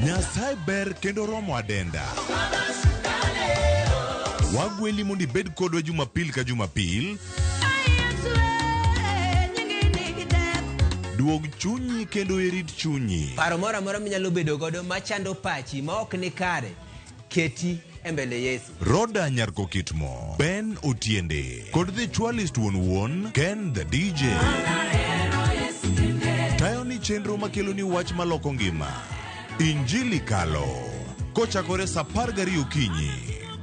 Nyasaye ber kendo romo adenda. Wagweli mondo ibed kodwa Jumapil ka Jumapil. Duog chunyi kendo irit chunyi. Paro moro amora minyalo bedo godo machando pachi ma ok ni kare, keti e mbele Yesu. Roda Nyarkokitmo, Ben Otiende, kod The Chwalist wuon wuon, Ken the DJ. Tayo ni chenro makelo ni wach maloko ngima. Injili Kalo. Kochakore saa 12 okinyi.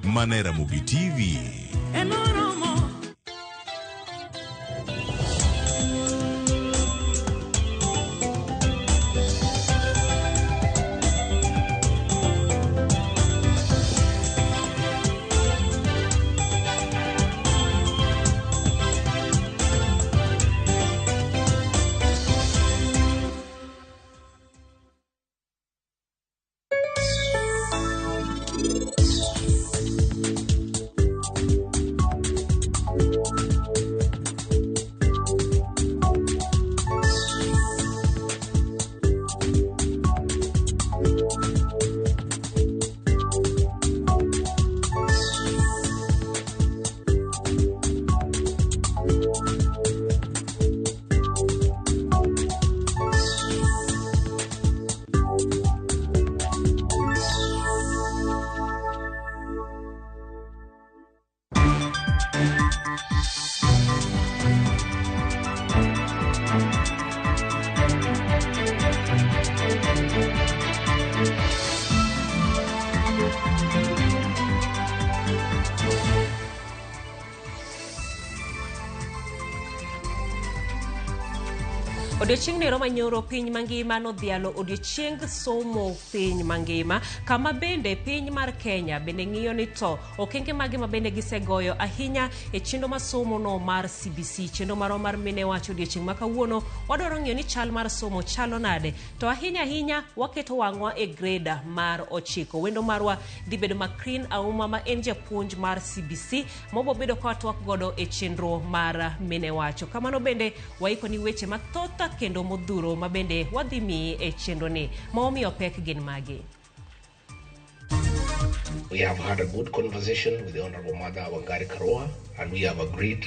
Mana e Ramogi TV. Odiochieng' nero manyoro piny mangima nodhialo odiochieng somo piny mangima, kama bende piny mar Kenya bende ng'iyo ni to okenge mage ma bende gisegoyo ahinya e chenro mar somo no mar CBC. Chenro marwa mar Mine Wacho odiochieng' ma kawuono wadwaro ng'iyo ni chal mar somo chalo nade, to ahinya ahinya waketo wang'wa e grade mar 9. Wendo marwa dhi bedo Macrin Auma ma en japuonj mar CBC mobo bedo ka watwak godo e chenro mar Mine Wacho. Kamano bende waiko ni weche mathoth kendo modhuro ma bende wadhi miyi e chenro ni. Ma omiyo pek gin magi. We have had a good conversation with the Honorable Mother Wangari Karua, and we have agreed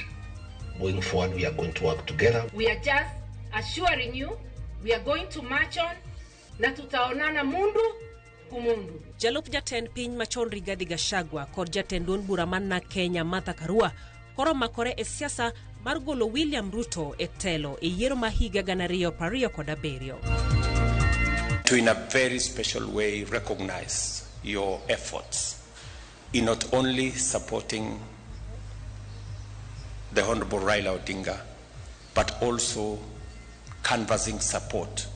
going forward we are going to work together. We are just assuring you we are going to march on na tutaonana mundu kumundu. Jalup jatend piny machon Rigathi Gachagua kod jatend duond bura mar NARC Kenya Martha Karua koro makore e siasa mar golo William Ruto e telo e yiero ma higa 2027. To in a very special way recognize your efforts in not only supporting the Honorable Raila Odinga, but also canvassing support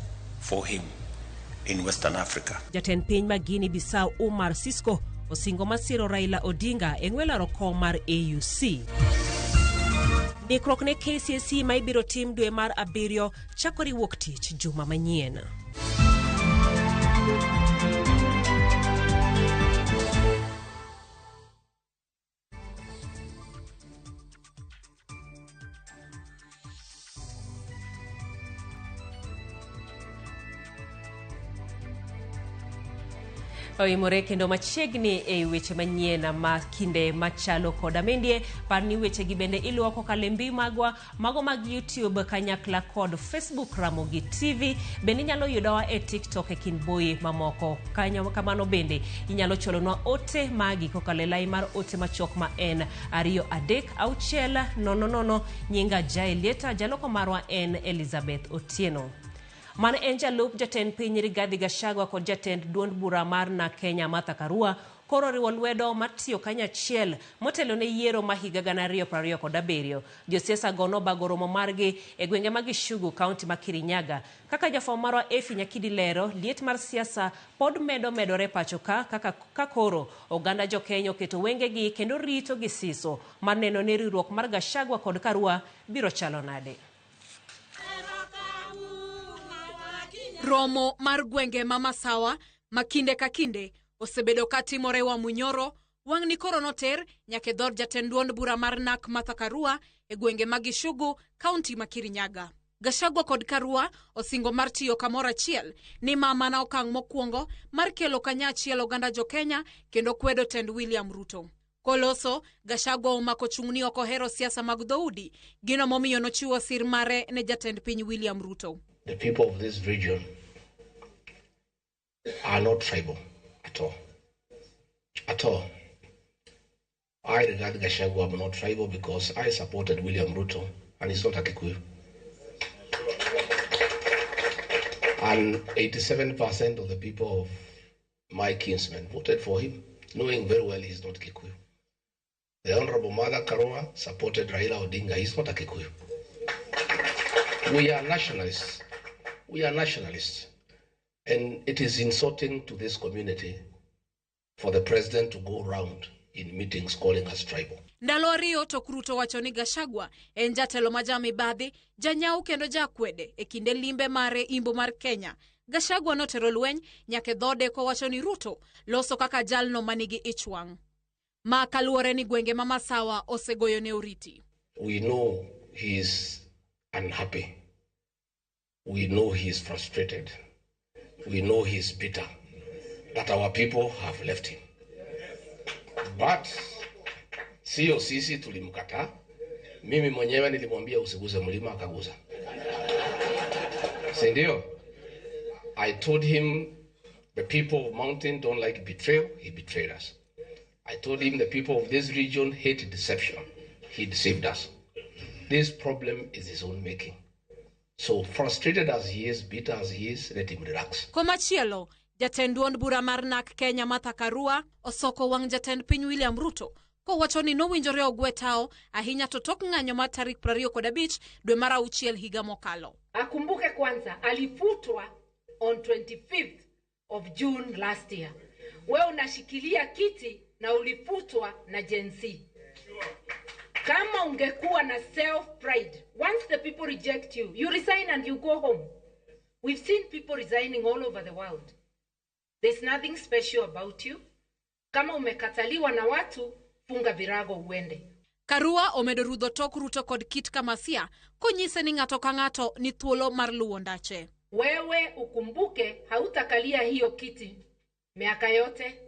for him in Western Africa. Jatend piny ma Guinea Bissau Umar Sissoco osingo masiro Raila Odinga e ng'we laro kom mar AUC. Ndikruok ne KCSE ma ibiro tim dwe mar 7 chakore wuok tich juma manyien. Oimore kendo machiegni e weche manyien ma kinde machalo koda mendie. Par ni weche gi bende iluwo kokalo e mbui magwa mago mag YouTube kanyakla kod Facebook Ramogi TV. Bende inyalo yudowa e TikTok e kind mbui mamoko. Kanyo kamano bende inyalo chwalonwa ote magi kokalo e lai mar ote machuok ma en 2 3 6 0 0. Nyinga Jaelieta, jaloko marwa en Elizabeth Otieno. Mano en jalup jatend piny Rigathi Gachagua kod jatend duond bura mar NARC Kenya Martha Karua koro riwo lwedo mar tiyo kanyachiel motelo ne yiero ma higa 2027. Josiasa go nobago romo margi e gwenge mag Gichugu, kaunti ma Kirinyaga. Kaka jafwambo marwa Efi Nyakidi lero, liet mar siasa pod medo medore pacho ka kaka ka koro oganda jo Kenya oketo wengegi kendo rito gi siso mar neno ni riwruok mar Gachagua kod Karua biro chalo nade. Romo mar gwenge ma Masawa ma kinde ka kinde osebedo ka timore Wamunyoro, wang'ni koro noter nyaka e dhood jatend duond bura mar NARC Martha Karua e gwenge mag Gichugu, kaunti ma Kirinyaga. Gachagua kod Karua osingo mar tiyo kamoro achiel ni ma mana okang' mokwongo mar kelo kanyachiel oganda jo-Kenya kendo kwedo tend William Ruto. Koloso, Gachagua omako chung' ni ok ohero siasa mag dhoudi, gino momiyo nochiwo sir mare ne jatend piny William Ruto. The people of this region are not tribal at all. At all. I regard Gachagua I'm not tribal because I supported William Ruto and he's not a Kikuyu. And 87% of the people of my kinsmen voted for him, knowing very well he's not Kikuyu. The Honorable Mother Karua supported Raila Odinga. He's not a Kikuyu. We are nationalists. We are nationalists. And it is insulting to this community for the president to go round in meetings calling us tribal. Ndalo ariyo tok Ruto wacho ni Gachagua en jatelo ma jamibadhi, janyau kendo jakwede e kinde limbe mare imbo mar Kenya. Gachagua notero lweny nyaka e dhode kowacho ni Ruto loso kaka jalno manigi ich wang'. Ma kaluwore ni gwenge ma Masawa osegoyone oriti. We know he is unhappy. We know he is frustrated. We know he is bitter that our people have left him. But sio sisi tulimkataa. Mimi mwenyewe nilimwambia usiguze mlima akaguza. Si ndio? I told him the people of mountain don't like betrayal. He betrayed us. I told him the people of this region hate deception. He deceived us. This problem is his own making. So frustrated as he is, bitter as he is, let him relax. Komachielo, jatend duond bura mar NARC Kenya Martha Karua osoko wang' jatend piny William Ruto kowacho ni nowinjore ogwe tao ahinya to tok ng'anyo mar tarik 25 dwe mar auchiel higa mokalo. Akumbuke kwanza alifutwa on 25th of June last year. We unashikilia kiti na ulifutwa na Gen Z. Kama ungekuwa na self pride, once the people reject you, you resign and you go home. We've seen people resigning all over the world. There's nothing special about you. Kama umekataliwa na watu, funga virago uende. Karua omedo rudho tok Ruto kod Kit Kamasia konyise ni ng'ato ka ng'ato ni thuolo mar luwo ndache. Wewe ukumbuke hautakalia hiyo kiti miaka yote.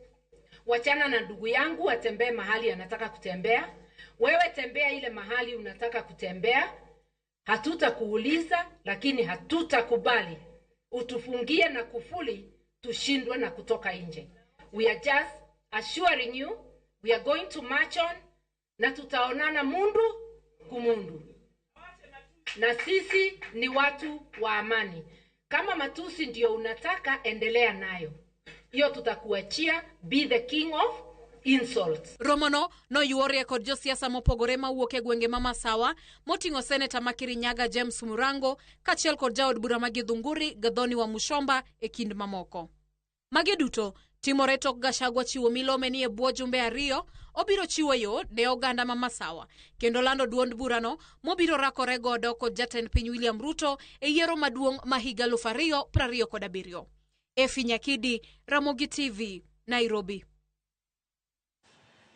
Wachana na ndugu yangu atembee mahali anataka kutembea. Wewe tembea ile mahali unataka kutembea. Hatutakuuliza, lakini hatutakubali utufungie na kufuli tushindwe na kutoka nje. We are just assuring you we are going to march on na tutaonana mundu kumundu. Na sisi ni watu wa amani. Kama matusi ndio unataka, endelea nayo. Hiyo tutakuachia, be the king of insults. Romono noyuorie kod josiasa mopogore mawuok e gwenge ma Masawa moting'o seneta ma Kirinyaga James Murango kaachiel kod jaod bura ma Githunguri Gathoni wa Mushomba e kind mamoko. Magi duto timore tok Gachagua chiwo milome ni e bwo jumbe ariyo obiro chiwo yo ne oganda ma Masawa kendo lando duond burano mobiro rakore godo kod jatend piny William Ruto e yiero maduong' ma higa 2027. Efi Nyakidi, Ramogi TV, Nairobi.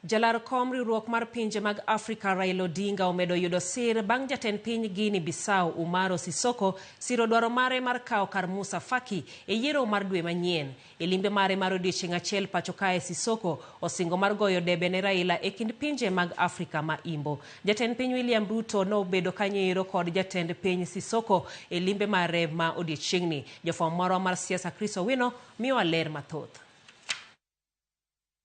Jalar kom riwruok mar pinje mag Afrika Raila Odinga omedo yudo sir bang' jatend piny Guinea Bissau Umaro Sissoco siro dwaro mare mar kawo kar Musa Faki e yiero mar dwe manyien. E limbe mare mar odiechieng' achiel pacho kae, Sissoco osingo mar goyo debe ne Raila e kind pinje mag Afrika ma Imbo. Jatend piny William Ruto nobedo kanyoero kod jatend piny Sissoco e limbe mare ma odiechieng'ni. Jafwambo marwa mar siasa Chris Owino miyowa ler mathoth.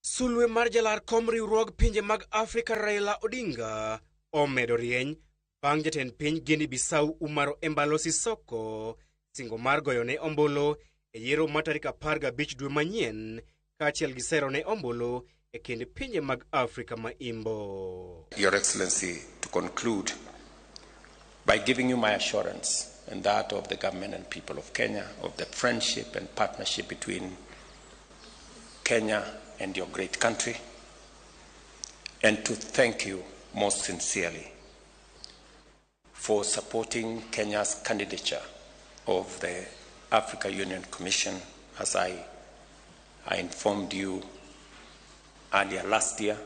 Sulwe mar jalar kom riwruog pinje mag Afrika Raila Odinga omedo rieny bang' jatend piny Guinea Bissau Umaro Embalo Sissoco singo mar goyone ombulu e yiero mar tarik 15 dwe manyien kaachiel gi sero ne ombulu e kind pinje mag Afrika ma Imbo. Your Excellency, to conclude by giving you my assurance and that of the government and people of Kenya of the friendship and partnership between Kenya and your great country, and to thank you most sincerely for supporting Kenya's candidature of the Africa Union Commission, as I informed you earlier last year,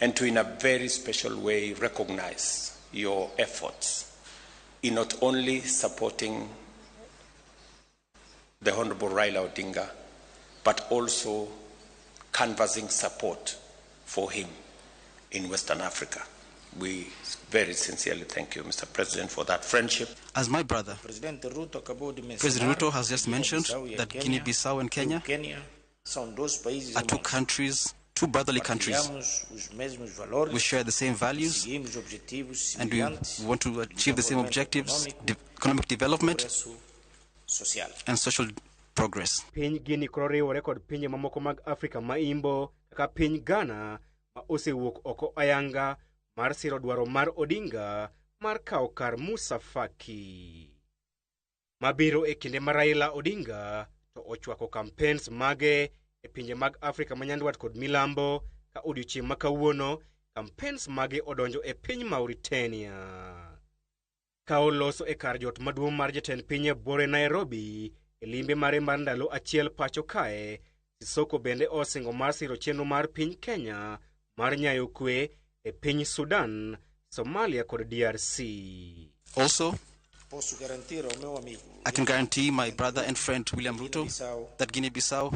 and to in a very special way recognize your efforts in not only supporting the Honorable Raila Odinga, but also canvassing support for him in Western Africa. We very sincerely thank you, Mr. President, for that friendship. As my brother, President Ruto has just mentioned that Guinea-Bissau and Kenya are two countries, two brotherly countries. We share the same values and we want to achieve the same objectives, economic development and social progress. Piny Guinea koro riwore kod pinje mamoko mag Afrika ma Imbo kaka piny Ghana ma osewuok oko ayanga mar siro dwaro mar Odinga mar kawo kar Musa Faki. Mabiro e kinde ma Raila Odinga to ochwako campaigns mage e pinje mag Afrika ma Nyandwat kod Milambo ka odiochieng' ma kawuono campaigns mage odonjo e piny Mauritania. Ka oloso e kar jot maduong' mar jatend piny e buore Nairobi e limbe mare mar ndalo achiel pacho kae, Sissoco bende osingo mar siro chenro mar piny Kenya mar nyayo kwe e piny Sudan, Somalia kod DRC. Also, I can guarantee my brother and friend William Ruto that Guinea-Bissau,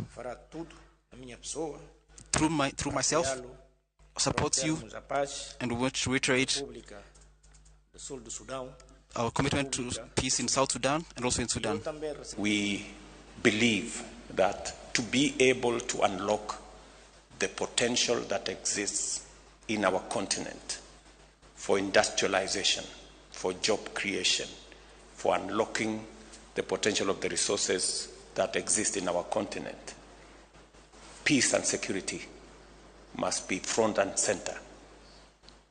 through myself, supports you, and we want to reiterate our commitment to peace in South Sudan and also in Sudan. We believe that to be able to unlock the potential that exists in our continent for industrialization, for job creation, for unlocking the potential of the resources that exist in our continent, peace and security must be front and center,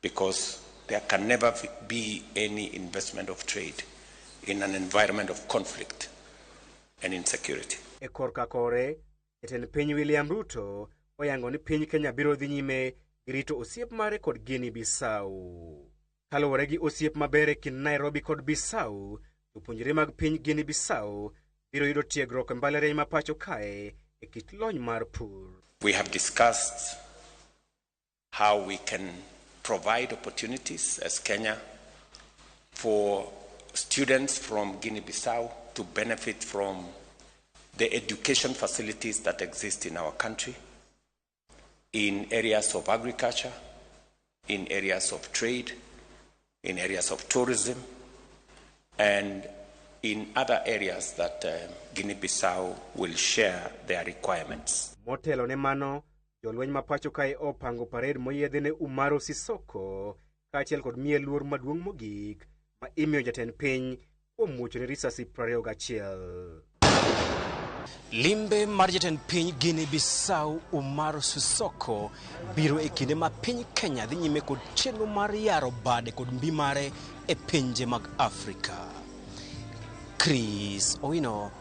because there can never be any investment of trade in an environment of conflict and insecurity. E korka kore, jatend piny William Ruto oyango ni piny Kenya biro dhi nyime gi rito osiep mare kod Guinea Bissau. Kaluwore gi osiep maber e kind Nairobi kod Bissau, jopuonjre mag piny Guinea Bissau biro yudo tiegruok e mbalariany ma pacho kae e kit lony mar pur. We have discussed how we can provide opportunities as Kenya for students from Guinea-Bissau to benefit from the education facilities that exist in our country, in areas of agriculture, in areas of trade, in areas of tourism, and in other areas that Guinea-Bissau will share their requirements. Motelo ne mano, jolweny ma pacho kae opango parade moyiedhi ne Umaro Sissoco kaachiel kod miye luor maduong' mogik ma imiyo jatend piny kuom muochone risasi 21. Limbe mar jatend piny Guinea Bissau Umaro Sissoco biro e kinde ma piny Kenya dhi nyime kod chenro mar yaro bade kod mbi mare e pinje mag Afrika. Chris Owino,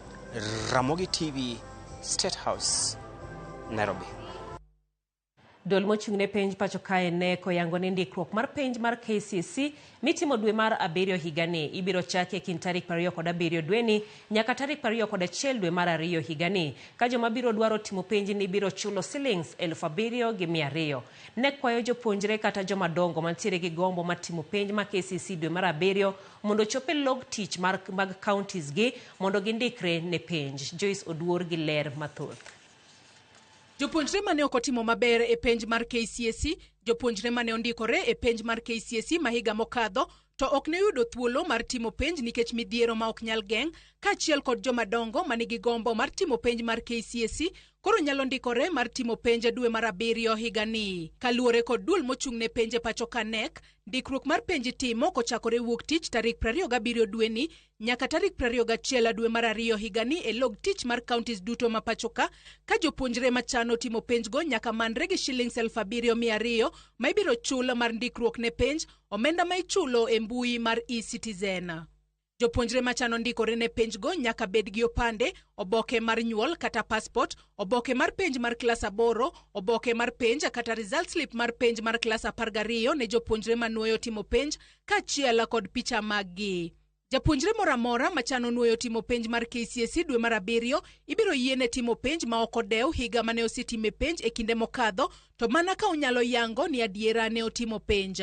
Ramogi TV, State House, Nairobi. Duol mochung' ne penj pacho kae KNEC oyango ni ndikruok mar penj mar KCSE mitimo dwe mar 7 higani ibiro chaki e kind tarik 27 dweni nyaka tarik 21 dwe mar 2 higani, ka joma biro dwaro timo penj ni biro chulo silings 7,200. KNEC kwayo jopuonjre kata joma dongo mantiere gi gombo mar timo penj mar KCSE dwe mar 7 mondo ochop e log tich mag counties gi mondo gindikre ne penj. Joyce Oduor gi ler mathoth. Jopuonjre mane ok otimo maber e penj mar KCSE, jopuonjre mane ondikore e penj mar KCSE ma higa mokadho to ok ne oyudo thuolo mar timo penj nikech midhiero ma ok nyal geng', kaachiel kod joma dongo manigi gombo mar timo penj mar KCSE koro nyalo ndikore mar timo penj e dwe mar 7 higani. Kaluwore kod duol mochung' ne penj e pacho ka KNEC, ndikruok mar penj itimo kochakore wuok tich tarik 27 dweni nyaka tarik 21 dwe mar 2 higani e log tich mar counties duto ma pacho ka jopuonjre machano timo penjgo nyaka manre gi shillings 7,200 ma ibiro chul mar ndikruok ne penj, omenda ma ichulo e mbui mar eCitizen. Jopuonjre machano ndikore ne penjgo nyaka bed gi opande, oboke mar nyuol kata passport, oboke mar penj mar klas 8, oboke mar penj kata result slip mar penj mar klas 12 ne jopuonjre manuoyo timo penj kaachiel kod picha maggi. Japuonjre moro amora machano nuoyo timo penj mar KCSE dwe mar 7 ibiro yiene timo penj ma ok odew higa mane osetime penj e kinde mokadho, to mana ka onyalo yango ni adiera ne otimo penj.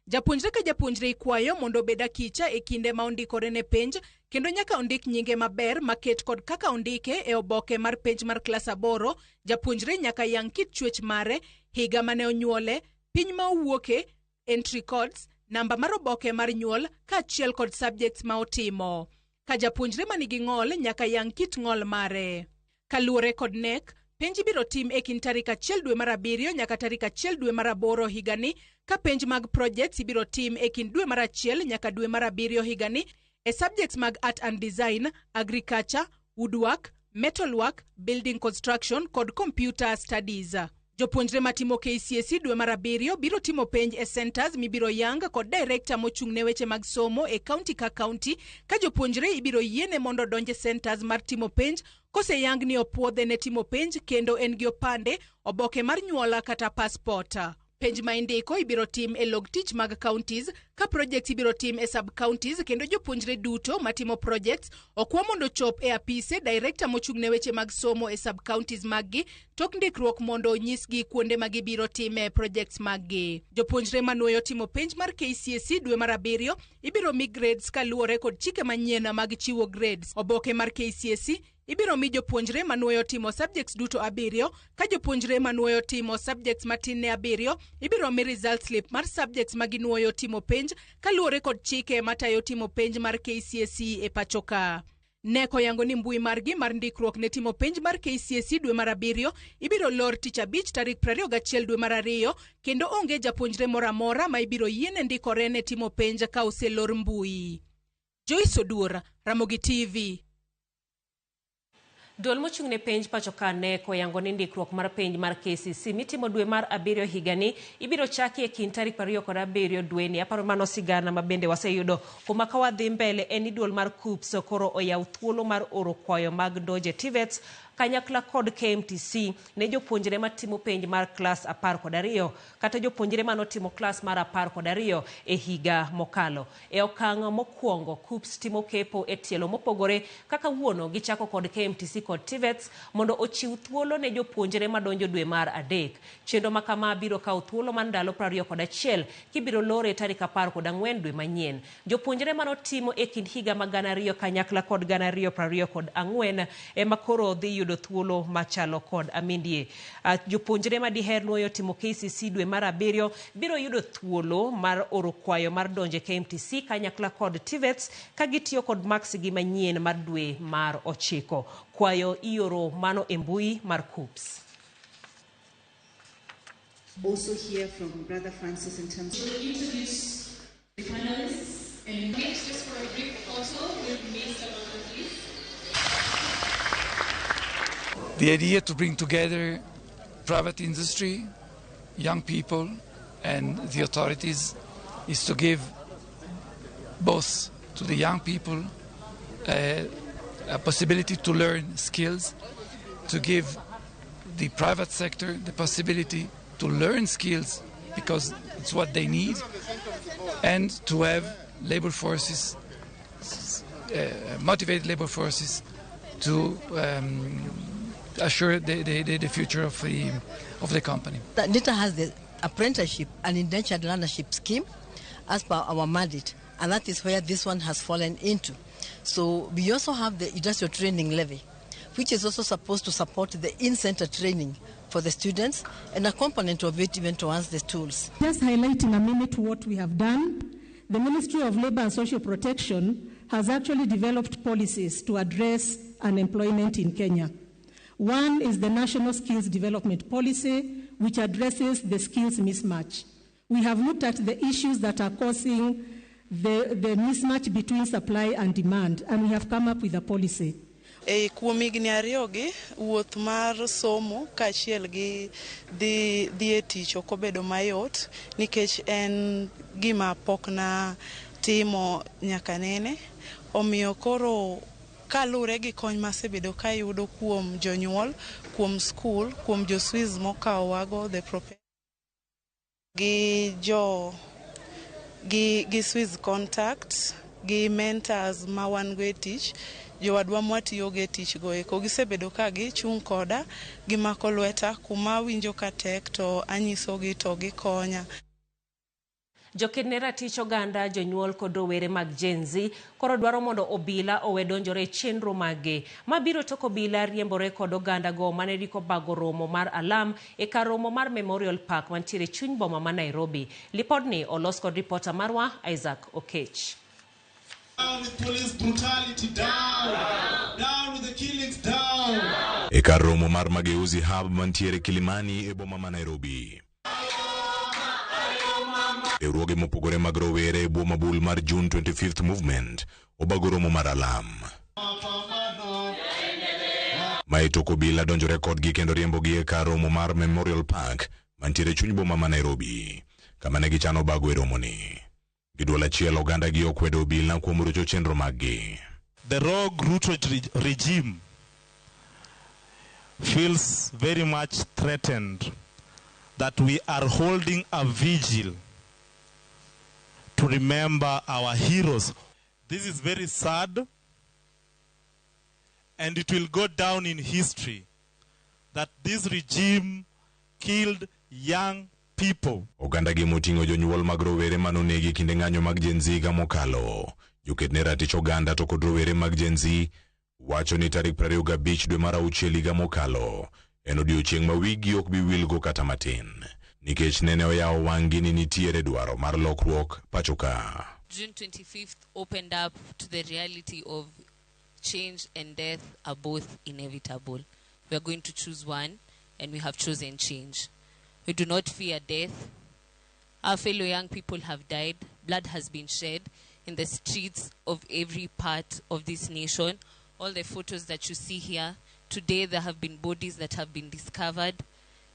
Japuonjre ka japuonjre ikwayo mondo obed akicha e kinde ma ondikore ne penj kendo nyaka ondik nyinge maber maket kod kaka ondike e oboke mar penj mar klas 8. Japuonjre nyaka yang kit chwech mare, higa mane onyuole, piny ma owuoke, entry codes, namba mar oboke mar nyuol kaachiel kod subjects ma otimo. Ka japuonjre manigi ng'ol nyaka yang kit ng'ol mare. Kaluwore kod KNEC, penj ibiro tim e kind tarik 1 dwe mar 7 nyaka tarik 1 dwe mar 8 higani, ka penj mag projects ibiro tim e kind dwe mar 1 nyaka dwe mar 7 higani e subjects mag art and design, agriculture, woodwork, metalwork, building construction kod computer studies. Jopuonjre matimo KCSE dwe mar 7 biro timo penj e centers mibiro yang kod director mochung' ne weche mag somo e county ka county, ka jopuonjre ibiro yiene mondo odonj e centers mar timo penj koseyang ni opuodhe ne timo penj kendo en gi opande, oboke mar nyuola kata passport. Penj ma indiko ibiro tim e log tich mag counties, ka projects ibiro tim e sub counties kendo jopuonjre duto matimo projects okwa mondo ochop e apise director mochung' ne weche mag somo e sub counties maggi tok ndikruok mondo onyisgi kuonde ma gibiro time projects maggi. Jopuonjre manuoyo timo penj mar KCSE dwe mar 7 ibiro mi grades kaluwore kod chike manyien mag chiwo grades. Oboke mar KCSE ibiro mi jopuonjre manuoyo timo subjects duto 7, ka jopuonjre manuoyo timo subjects matin ne 7 ibiro mi result slip mar subjects ma ginuoyo timo penj kaluwore kod chike matayo timo penj mar KCSE e pacho ka. KNEC oyango ni mbui margi mar ndikruok ne timo penj mar KCSE dwe mar 7 ibiro lor tich abich tarik 21 dwe mar 2 kendo onge japuonjre moro amora ma ibiro yiene ndikore ne timo penj ka oselor mbui. Joyce Oduor, Ramogi TV. Duol mochung' ne penj pacho ka KNEC oyango ni ndikruok mar penj mar KCSE mitimo dwe mar 7 higani ibiro chaki e kind tarik 27 dweni. Aparo mano sigana ma bende waseyudo. Kuma ka wadhi mbele en ni duol mar KUCCPS koro oyaw thuolo mar oro kwayo mag donje TVETs kanyakla kod KMTC ne jopuonjre matimo penj mar klas 12 kata jopuonjre manotimo klas mar 12 e higa mokalo. E okang' mokwongo, KUCCPS timo kepo e tielo mopogore kaka wuono gichako kod KMTC kod TVETs mondo ochiw thuolo ne jopuonjre madonjo dwe mar 3. Chenro ma kama biro kawo thuolo mar ndalo 21 kibiro lore tarik 14 dwe manyien. Jopuonjre manotimo e kind higa mag 2000 kanyakla kod 2024 ema koro dhi yudo thuolo machalo kod amindie. Jopuonjre madiher nuoyo timo KCSE dwe mar 7 biro yudo thuolo mar oro kwayo mar donjo e KMTC kanyakla kod TVETs ka gitiyo kod maksi gi manyien mar dwe mar 9. Kwayo ioro mano e mbui mar KUCCPS. Also hear from Brother Francis in terms of... We'll introduce the panelists and meet just for a brief photo with Mr. please. The idea to bring together private industry, young people, and the authorities is to give both to the young people a possibility to learn skills, to give the private sector the possibility to learn skills because it's what they need, and to have labor forces, motivated labor forces to assure the future of the company. NITA has the apprenticeship and indentured learnership scheme as per our mandate, and that is where this one has fallen into. So we also have the industrial training levy, which is also supposed to support the in-center training for the students, and a component of it even towards the tools. Just highlighting a minute what we have done, the Ministry of Labor and Social Protection has actually developed policies to address unemployment in Kenya. One is the National Skills Development Policy, which addresses the skills mismatch. We have looked at the issues that are causing the mismatch between supply and demand, and we have come up with a policy. E kuom higni ariyogi, wuoth mar somo kaachiel gi dhi e tich ok obedo mayot nikech en gima pok na timo nyaka nene. Omiyo koro kaluwore gi kony masebedo kayudo kuom jonyuol, kuom skul, kuom jo Swiss mokawowago the gi jo gi Swiss contact gi mentors ma wan go e tich, jowadwa mwatiyogo e tich go eko gisebedo ka gichung' koda, gimako lweta kuma awinjo ka tek to anyisogi to gikonya. Joked ne ratich oganda, jonyuol kod rowere mag Gen Z koro dwaro mondo obila owe donjore e chenro maggi. Ma biro tok obila riembore kod oganda go mane riko bago romo mar alam e kar romo mar Memorial Park mantiere chuny boma ma Nairobi. Lipodni olos kod ripota marwa Isaac Okech. Down with police brutality, down! Down with the killings, down! E kar romo mar Mageuzi Hub mantiere Kilimani e boma ma Nairobi. Riwruoge mopogore mag rowere e bwo mabul mar June 25th Movement obago romo mar alam. Mae tok obila donjore kodgi kendo riembogi e kar romo mar Memorial Park mantiere chuny boma ma Nairobi, kama ne gichano bago e romoni. Gi duol achiel oganda gi okwedo obila kuom rocho chenro maggi. The rogue Ruto regime feels very much threatened that we are holding a vigil to remember our heroes. This is very sad, and it will go down in history that this regime killed young people. Oganda gi moting'o jonyuol mag rowere manonegi kinde ng'anyo mag Gen Z higa mokalo. Joket ne ratich oganda to kod rowere mag Gen Z wacho ni tarik 25 dwe mar auchiel higa mokalo en odiochieng' ma wigi ok bi wilgo kata matin nikech nene oyawo wang'gi ni nitiere dwaro mar lokruok pacho ka. June 25th opened up to the reality of change and death are both inevitable. We are going to choose one, and we have chosen change. We do not fear death. Our fellow young people have died. Blood has been shed in the streets of every part of this nation. All the photos that you see here, today there have been bodies that have been discovered.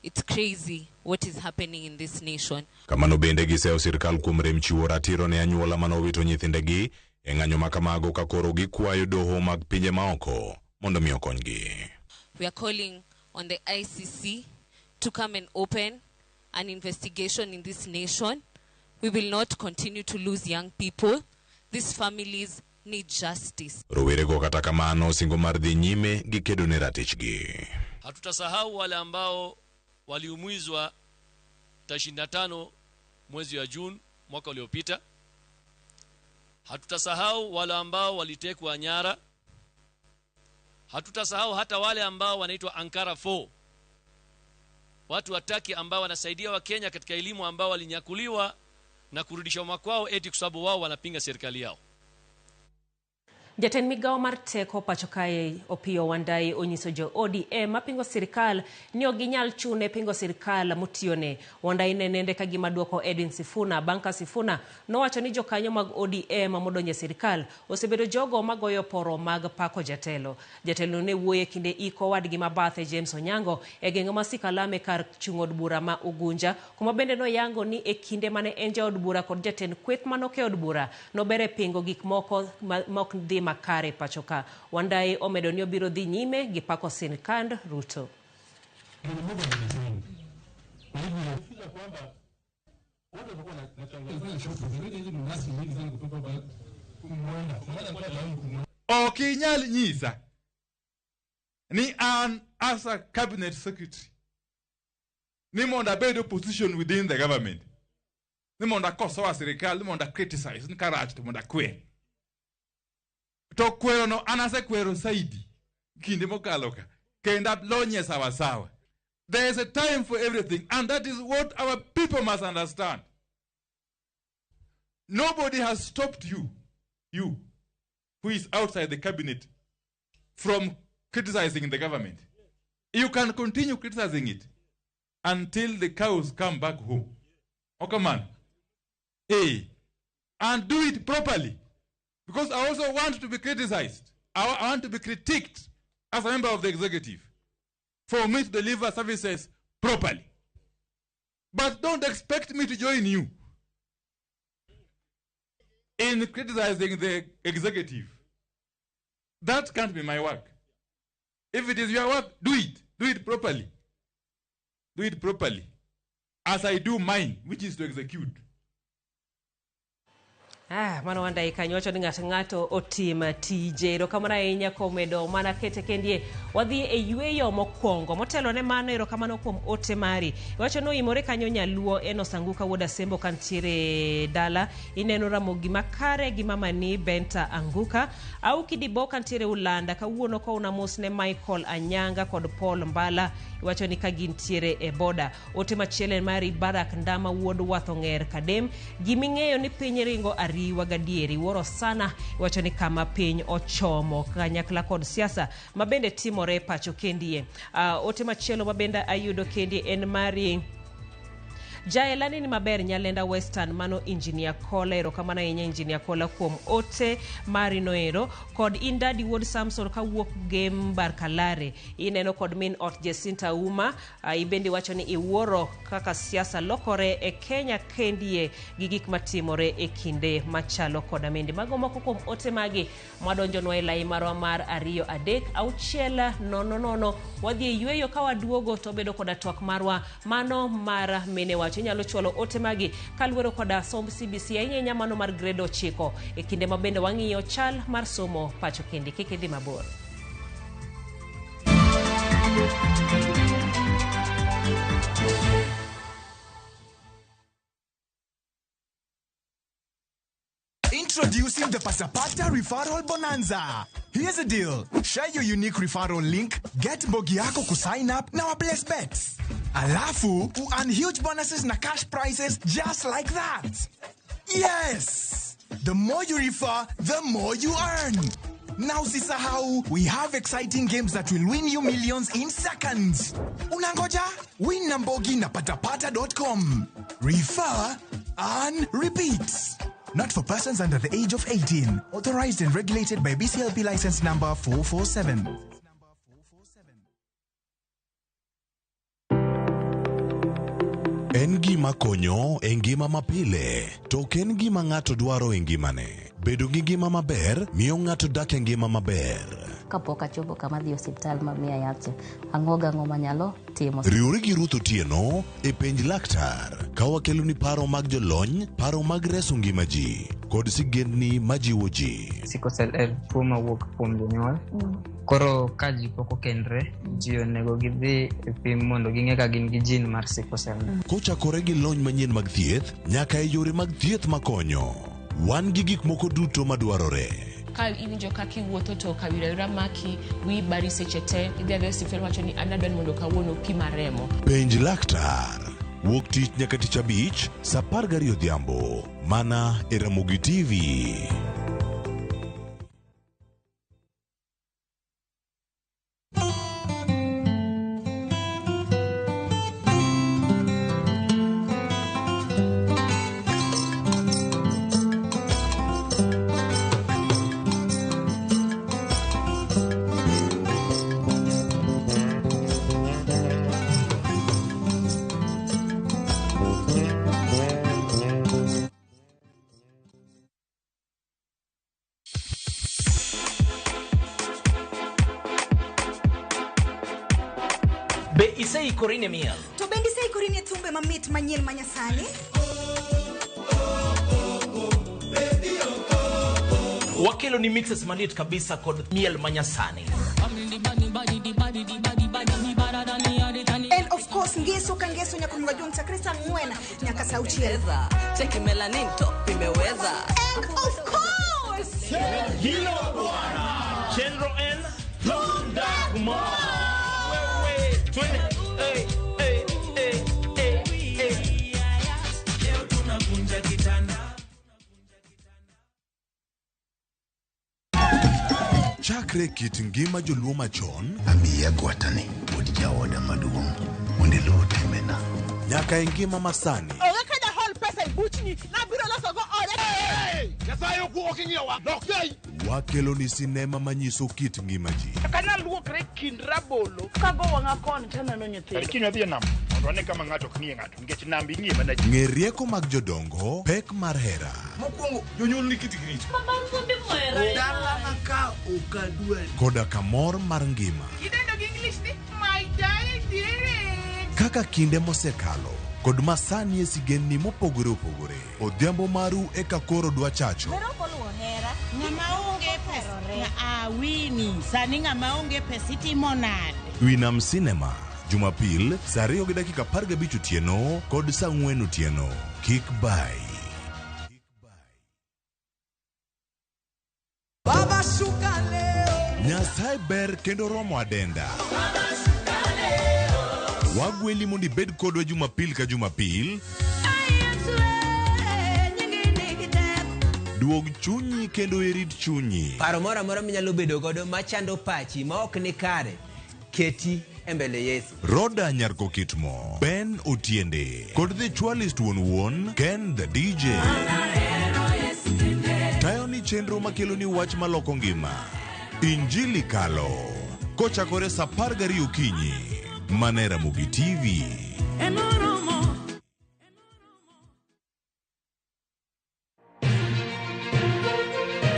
It's crazy what is happening in this nation. Kamano bende giseyo sirkal kuom rem chiwo ratiro ne anyuola manowito nyithindegi e ng'anyo ma kamago ka koro gikwayo doho mag pinje maoko mondo mi okonygi. We are calling on the ICC to come and open an investigation in this nation. We will not continue to lose young people. These families need justice. Rowerego kata kamano singo mar dhi nyime gi kedo ne ratichgi. Hatutasahau wale ambao waliumizwa tarehe 25 mwezi wa Juni mwaka uliopita. Hatutasahau wale ambao walitekwa nyara. Hatutasahau hata wale ambao wanaitwa Ankara 4. Watu wataki ambao wanasaidia Wakenya katika elimu ambao walinyakuliwa na kurudishwa makwao eti kwa sababu wao wanapinga serikali yao. Jatend migao mar teko pacho kae Opiyo Wandayi onyiso jo ODM mapingo sirikal ni ok ginyal chune pingo sirikal motiyone. Wandayi ne nende ka gima duoko Edwin Sifuna bang' ka Sifuna nowacho ni jokanyo mag ODM modonjo e sirikal osebedo jogo magoyo poro mag pako jatelo. Jatelo ne wuoyo e kinde iko wadgi mabathe James Onyango e geng'o ma Sikalame kar chung' od bura ma Ugunja, kuma bende noyango ni e kinde mane en jaod bura kod jatend kweth manoke od bura nobere pingo gik moko ma ok dhi makare pacho ka. Wandayi omedo ni obiro dhi nyime gi pako sirkand Ruto. Ok inyal nyisa ni an as a cabinet secretary ni mondo abed opposition within the government, ni mondo akosoa sirikal, ni mondo criticize ni karach to mondo akwer. To kwero no an asekwero saidi kinde mokalo ka kendo alonye sawa sawa. There is a time for everything, and that is what our people must understand. Nobody has stopped you who is outside the cabinet, from criticizing the government. You can continue criticizing it until the cows come back home. Oh, come on. Hey, and do it properly. Because I also want to be criticized. I want to be critiqued as a member of the executive for me to deliver services properly. But don't expect me to join you in criticizing the executive. That can't be my work. If it is your work, do it. Do it properly. Do it properly. As I do mine, which is to execute. Ah, mano wandai kanyo wacho ni ng'ato ng'ato otim tije. Erokamano ahinya kuom medo mana kete kendie. Wadhi e yweyo mokwongo. Motelo ne mano, erokamano kuom ote mari. Iwacho ni oimore kanyo nyaluo Enos Anguka wuod Asembo kantiere dala. Ineno Ramogi makare gi mamani Benta Anguka. Auki Dibo kantiere Ulanda. Kawuono kowna mos ne Michael Anyanga kod Paul Mbala. Iwacho ni ka gintiere e boda. Ote machielo en mari Barak Ndama wuod Wathong'er Kadem. Giming'eyo ni piny ringo ariwa gadieri. Wuoro sana iwacho ni kama piny ochomo kanyakla kod siasa mabende timore pacho kendie. Ote machielo mabende ayudo kendie en mari Jaelani ni maber Nyalenda Western mano Engineer Kola. Erokamano ahinya Engineer Kola kuom ote mari noero. Kod Indadi wuod Samson kawuok Gem Barkalare. Ineno kod min ot Jacinta Uma. Ibende iwacho ni iwuoro kaka siasa lokore e Kenya kendie gi gik matimore e kinde machalo koda mende. Mago moko kuom ote magi mwadonjonwa e lai marwa mar 2 3 6 0 0. Wadhi e yweyo ka waduogo to wabedo koda twak marwa mano mar mine wacho. Inyalo chwalo ote magi kaluwore koda somb CBC ahinya ahinya mano mar grade 9 e kinde ma bende wang'iyo chal mar somo pacho kendi. Kik idhi mabor. Introducing the Pasapata Referral Bonanza. Here's the deal. Share your unique referral link, get mbogi yako kusign up na waplace bets. Alafu, earn huge bonuses na cash prizes just like that. Yes! The more you refer, the more you earn. Now usisahau, we have exciting games that will win you millions in seconds. Unangoja? Win na mbogi na patapata.com. Refer, earn, repeat. Not for persons under the age of 18. Authorized and regulated by BCLP license number 447. En gima konyo e ngima mapile, to ok en gima ng'ato dwaro e ngimane. Bedo gi ngima maber miyo ng'ato dak e ngima maber. Kapok achopo kama dhi osiptal ma miya yath cha, ang'o gang'o manyalo timo. Riwri gi Ruth Otieno e penj laktar ka wakeloni paro mag jolony, paro mag reso ngima ji kod sigendni majiwo ji. Sickle cell en tuo mawuok kuom jonyuol. Koro ka ji pok okendre, ji onego gidhi e pim mondo ging'e ka gin gi gene mar sickle cell. Kochakore gi lony manyien mag thieth nyaka e yore mag thieth makonyo. Wan gi gik moko duto madwarore. Ka iwinjo kaka iwuotho to kawira maki, wiyi bari seche te, idhi adhiya e osiptal wacho ni an adwa ni mondo kawuono pima remo. Penj laktar. Wuok tich nyaka tich abich, saa 12 odhiambo. Mana e Ramogi TV. Be iseikori ne miel? To bende iseikori ne thumbe mamit manyien manyasani? Wakelo ni mixes maliet kabisa kod miel manyasani. And of course ngeso ka ngeso nyaka onego jong chakre saa 4 nyaka saa 6. Cheki melanin top imeweza. And of course Hilo bwana. Chenro en Tunda Kumar. Wewe twende. Hey, hey, hey, hey, hey. Leo tunavunja kitanda. Chakre kit ngima joluo machon Amiya gwatani wuod jaoda maduong' mondo iluw timbena. nyaka e ngima masani. Onge ka jahol pesa e buchni nabiro loso go ode. Nyasaye ok ing'iyowa lok sei. Wakelo ni sinema manyiso kit ngima ji. Kana luokre kind rabolo kago wang'a koni taneno nyithindo. Kiny wadhi e nam mondo wane kama ng'ato ok ng'iye ng'ato nikech nam ing'iye mana ji. Ng'e rieko mag jodongo, pek mar hera. Mokwongo jonyuol ni kitgi richo. Dalana ka ok adwari. Koda kamor mar ngima. Idendo gi English ni my darling dearest. Kaka kinde mosekalo, kod masani e sigendni mopogore opogore. Odhiambo maru eka koro dwa chacho. Ng'ama onge pesa awini sani ng'ama onge pesa itimo nade? Winam Cinema, Jumapil saa 2:15 otieno kod saa 4 otieno. Kik bai. Baba shuka leo. Nyasaye ber kendo romo adenda. Wagweli mondo ibed kodwa Jumapil ka Jumapil. Duog chunyi kendo irit chunyi. Paro moro amora minyalo bedo godo machando pachi ma ok ni kare, keti e mbele Yesu. Roda Nyarkokitmo, Ben Otiende, kod The Chwalist wuon wuon, Ken the DJ. Tayo ni chenro makelo ni wach maloko ngima. Injili Kalo. Kochakore saa 12 okinyi. Mana e Ramogi TV.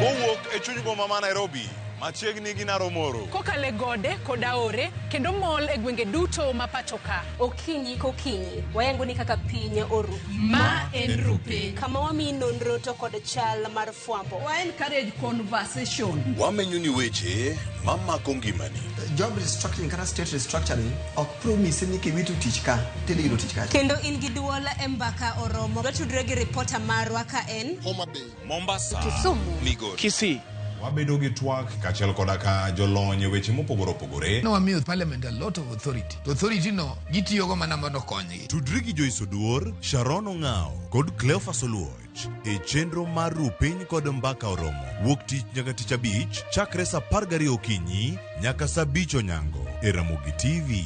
Kowuok e chuny boma ma Nairobi, machiegni gi Naromoro. Kokalo e gode kod aore kendo mol e gwenge duto ma pacho ka. Okinyi kokinyi, wayango ni kaka piny oru. Ma en Rupiny. Kama wamiyi nonro to kod chal mar fwambo. Wa encourage conversation. Wamenyo ni weche mamako ngimani. Job restructuring kata state restructuring ok promise ni kiwito tich ka tidhi yudo tich kacha. Kendo in gi duol e mbaka oromo. Watudre gi ripota marwa ka en Homa Bay, Mombasa, Kisumu, Migori, Kisii. Wabedo gi twak kaachiel koda ka jolony e weche mopogore opogore. Nowamiyo parliament a lot of authority. To authority no gitiyogo mana mondo okonygi. Tudri gi Joyce Oduor, Sharon Ong'ao kod Cleophas Oluoch e chenro mar Ru Piny kod Mbaka Oromo wuok tich nyaka tich abich chakre saa 12 okinyi nyaka saa 5 onyango e Ramogi TV.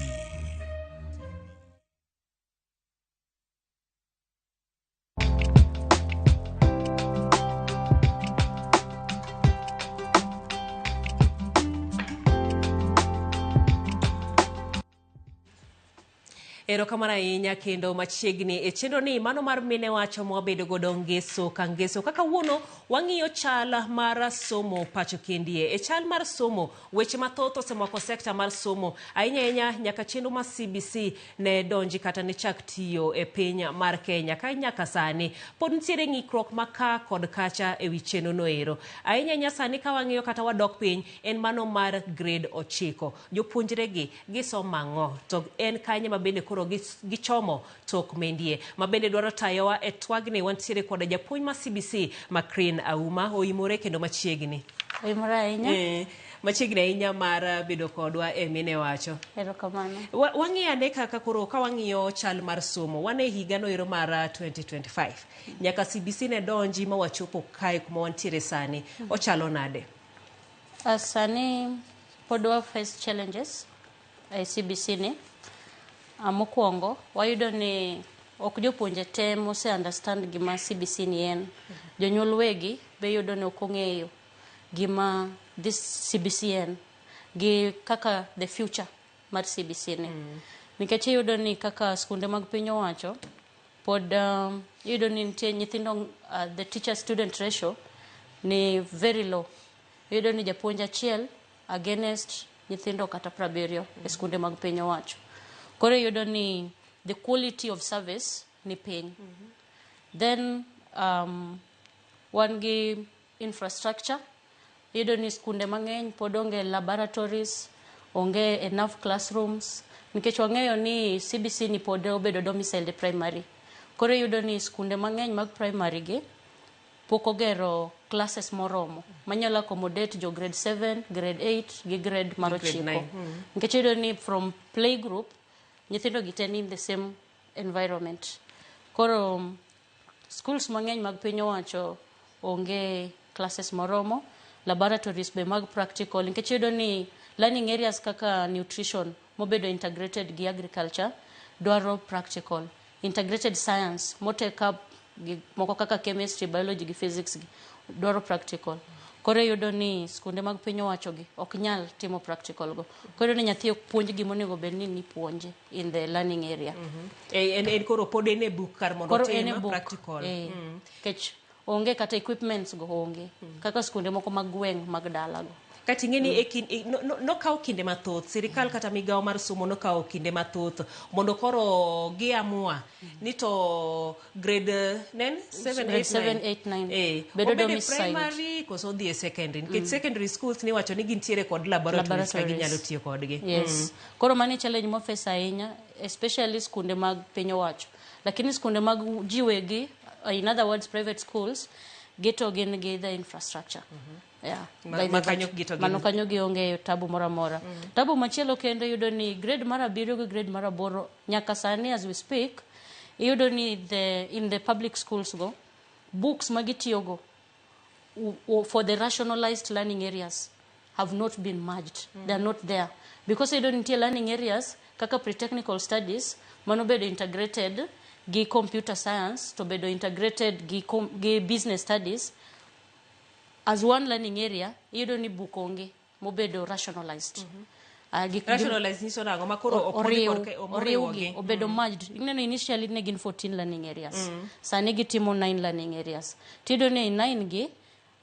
Erokamano ahinya kendo machiegni e chenro ni mano mar mine wacho mwabedo godo ngeso ka ngeso. Kaka wuono wang'iyo chal mar somo pacho kendie. E chal mar somo, weche mathoth osemako sekta mar somo. Ahinya ahinya nyaka chenro mar CBC ne donji kata ne chak tiyo e piny mar Kenya. Ka nyaka sani pod nitiere ng'ikruok ma ka kod kacha ewi chenro no ero. Ahinya ahinya sani ka wang'iyo kata wadok piny en mano mar grade 9. Jopuonjre gi gisomo ang'o? To en kanye ma bende koro gichomo tok mendie. Ma bende dwaro tayowa e twagni wantiere kod japuonj ma CBC Macrine Auma oimore kendo machiegni. Oimore ahinya. Machiegni ahinya mar bedo kodwa e Mine Wacho. Erokamano. Wang'iyo ane kaka koro ka wang'iyo chal mar somo, wan e higa no ero mar 2025. Nyaka CBC ne donji ma wachopo kae kuma wantiere sani. Ochalo nade? Sani pod wa face challenges e CBC ni. Mokwongo wayudo ni ok jopuonje te mose understand gima CBC ni en. Jonyuol wegi be yudo ni ok ong'eyo gima this CBC en gi kaka the future mar CBC ni. Nikech iyudo ni kaka skunde mag piny owacho pod iyudo ni nitie nyithindo, the teacher student ratio ni very low. Iyudo ni japuonj achiel against nyithindo kata 70 e skunde mag piny owacho. Koro iyudo ni the quality of service ni piny. Then wan gi infrastructure. Iyudo ni skunde mang'eny pod onge laboratories, onge enough classrooms, nikech wang'eyo ni CBC ni pod obedo domiciled e primary. Koro iyudo ni skunde mang'eny mag primary gi pok ogero classes moromo manyalo accommodate jo grade 7, grade 8 gi grade mar Grade 9. 9. Nikech iyudo ni from playgroup nyithindo gi te ni in the same environment. Koro schools mang'eny mag piny owacho onge classes moromo, laboratories be mag practical, nikech iyudo ni learning areas kaka nutrition mobedo integrated gi agriculture dwaro practical, integrated science motake up gik moko kaka chemistry, biology gi physics gi dwaro practical. Koro iyudo ni skunde mag piny owacho gi ok nyal timo practical go. Koro iyudo ni nyathi ok puonj gima onego bed ni nipuonje in the learning area. En koro pod en e book kar mondo Koro otim en e book, practical. Nikech onge kata equipments go onge. Kaka skunde moko mag gweng' mag dala go. Kata ing'e ni e kin- e- no- no- nokawo kinde mathoth sirikal kata migawo mar somo nokawo kinde mathoth mondo koro giamua ni to grade nen 7 Grade 8 7, 9 8, 9. Eh, Bedo obedo e domiciled. primary koso odhi e secondary nikech secondary schools niwacho ni gintiere kod laboratories ka Laboratories. ginyalo tiyo kodgi. Yes. Koro mano e challenge mwaface ahinya, especially skunde mag piny owacho. Lakini skunde mag ji wegi, in other words private schools, gito gin gi the infrastructure. Yeah. By the Ma kanyo virtue- gito gin- Mano kanyo gionge tabu moro amora. Tabu machielo kendo iyudo ni grade mar abiriyo gi grade mar aboro nyaka sani as we speak, iyudo ni the, in the public schools go, books ma gitiyogo for the rationalized learning areas have not been merged. They are not there. Because iyudo ni nitie learning areas kaka pre-technical studies manobedo integrated gi computer science to bedo integrated gi business studies as one learning area, iyudo ni book onge mobedo rationalized. Rationalized nyiso nang'o ma koro opuonj Oriw, oriwogi? Oriwgi obedo merged. Ineno initially ne gin 14 learning areas. Sani gitimo 9 learning areas. Tiyudo ni ei 9 gi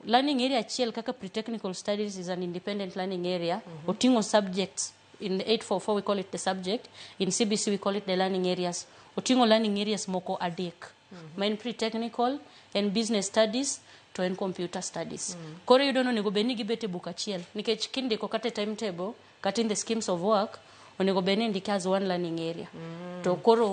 learning area achiel kaka pre-technical studies is an independent learning area. Oting'o subjects. In the 844 we call it the subject. In CBC we call it the learning areas. Oting'o learning areas moko adek. Ma en pre-technical, en business studies, to en computer studies. Koro iyudo ni onego bed ni gibet e buk achiel. Nikech kindiko kata e timetable, kata in the schemes of work, onego bed ni indike as one learning area. To koro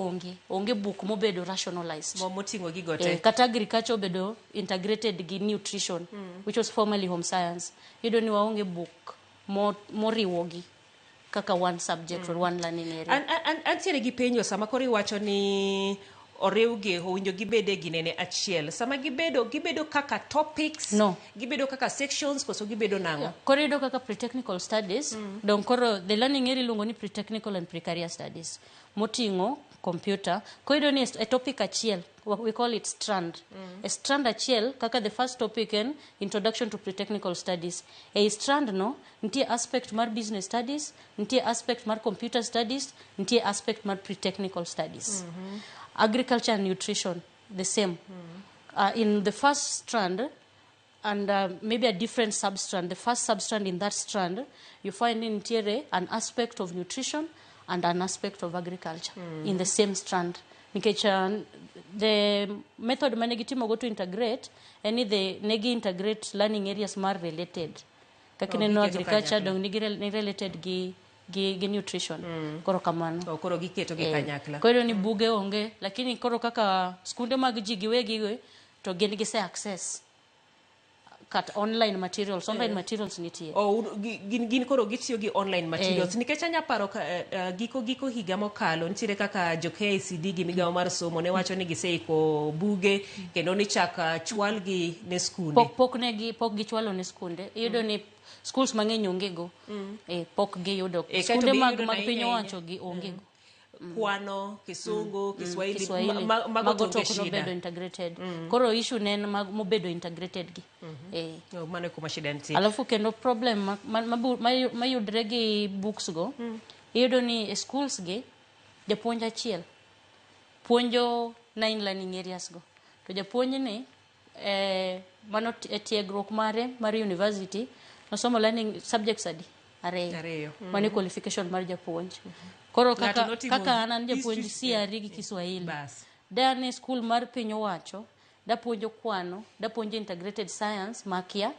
onge buk mobedo rationalized. Moting'o gigo te. Kata agriculture obedo integrated gi nutrition, which was formerly home science. Iyudo ni waonge buk moriwogi kaka one subject or one learning area. Antiere gi penjo sama koro iwacho ni oriwgi, owinjo gibed e ginene achiel. Sama gibedo kaka topics, No. gibedo kaka sections, koso gibedo nang'o? Koro iyudo kaka pre-technical studies, dong koro the learning area iluongo ni pre-technical and pre-career studies. Moting'o computer. Koro iyudo ni e topic achiel, we call it strand. E strand achiel, kaka the first topic en introduction to pre-technical studies. E strand no, nitie aspect mar business studies, nitie aspect mar computer studies, nitie aspect mar pre-technical studies. Agriculture and nutrition, the same. In the first strand, and maybe a different substrand, the first substrand in that strand, you find in nitiere an aspect of nutrition and an aspect of agriculture in the same strand. Nikech the method mane gitimo go to integrate, en ni negi integrate learning areas mar related. Kaka Oh, ineno giketo agriculture kanyakla. dong nigi ni related gi nutrition. Koro kamano. Oh, koro giketo gi kanyakla. Koro ni buge onge, lakini koro kaka skunde mag ji giwegi go, to gin gise access kata online materials, online materials nitie. Oh, gin koro gitiyo gi online materials. Nikech anya paro ka giko higa mokalo nitiere kaka jo KICD gi migawo mar somo ne wacho ni giseiko buge kendo ni chak chwalgi ne skunde. Pok gichwalo ne skunde. Iyudo ni schools mang'eny onge go. Pok giyudo. Kaeto Skunde be iyudo mag na piny ahinya owacho gi onge go. Kwano, Kisungu, Kiswahili, Kiswahili. mago Mago to onge to ok shida. nobedo integrated. Koro issue ne en mobedo integrated gi. Oh, mano e kuma shida nitie. Alafu kendo problem mayudre gi books go, iyudo ni e schools gi, japuonj achiel puonjo 9 learning areas go. To japuonj ni, mano e tiegruok mare mar university, nosomo learning subjects adi? Ariyo. Ariyo. Mano e qualification mar japuonj. Koro Ng'ato notimo kaka an japuonj history, CRE gi Kiswahili. Bas. Da an e school mar piny owacho, dapuonjo kwano, dapuonjo integrated science makia,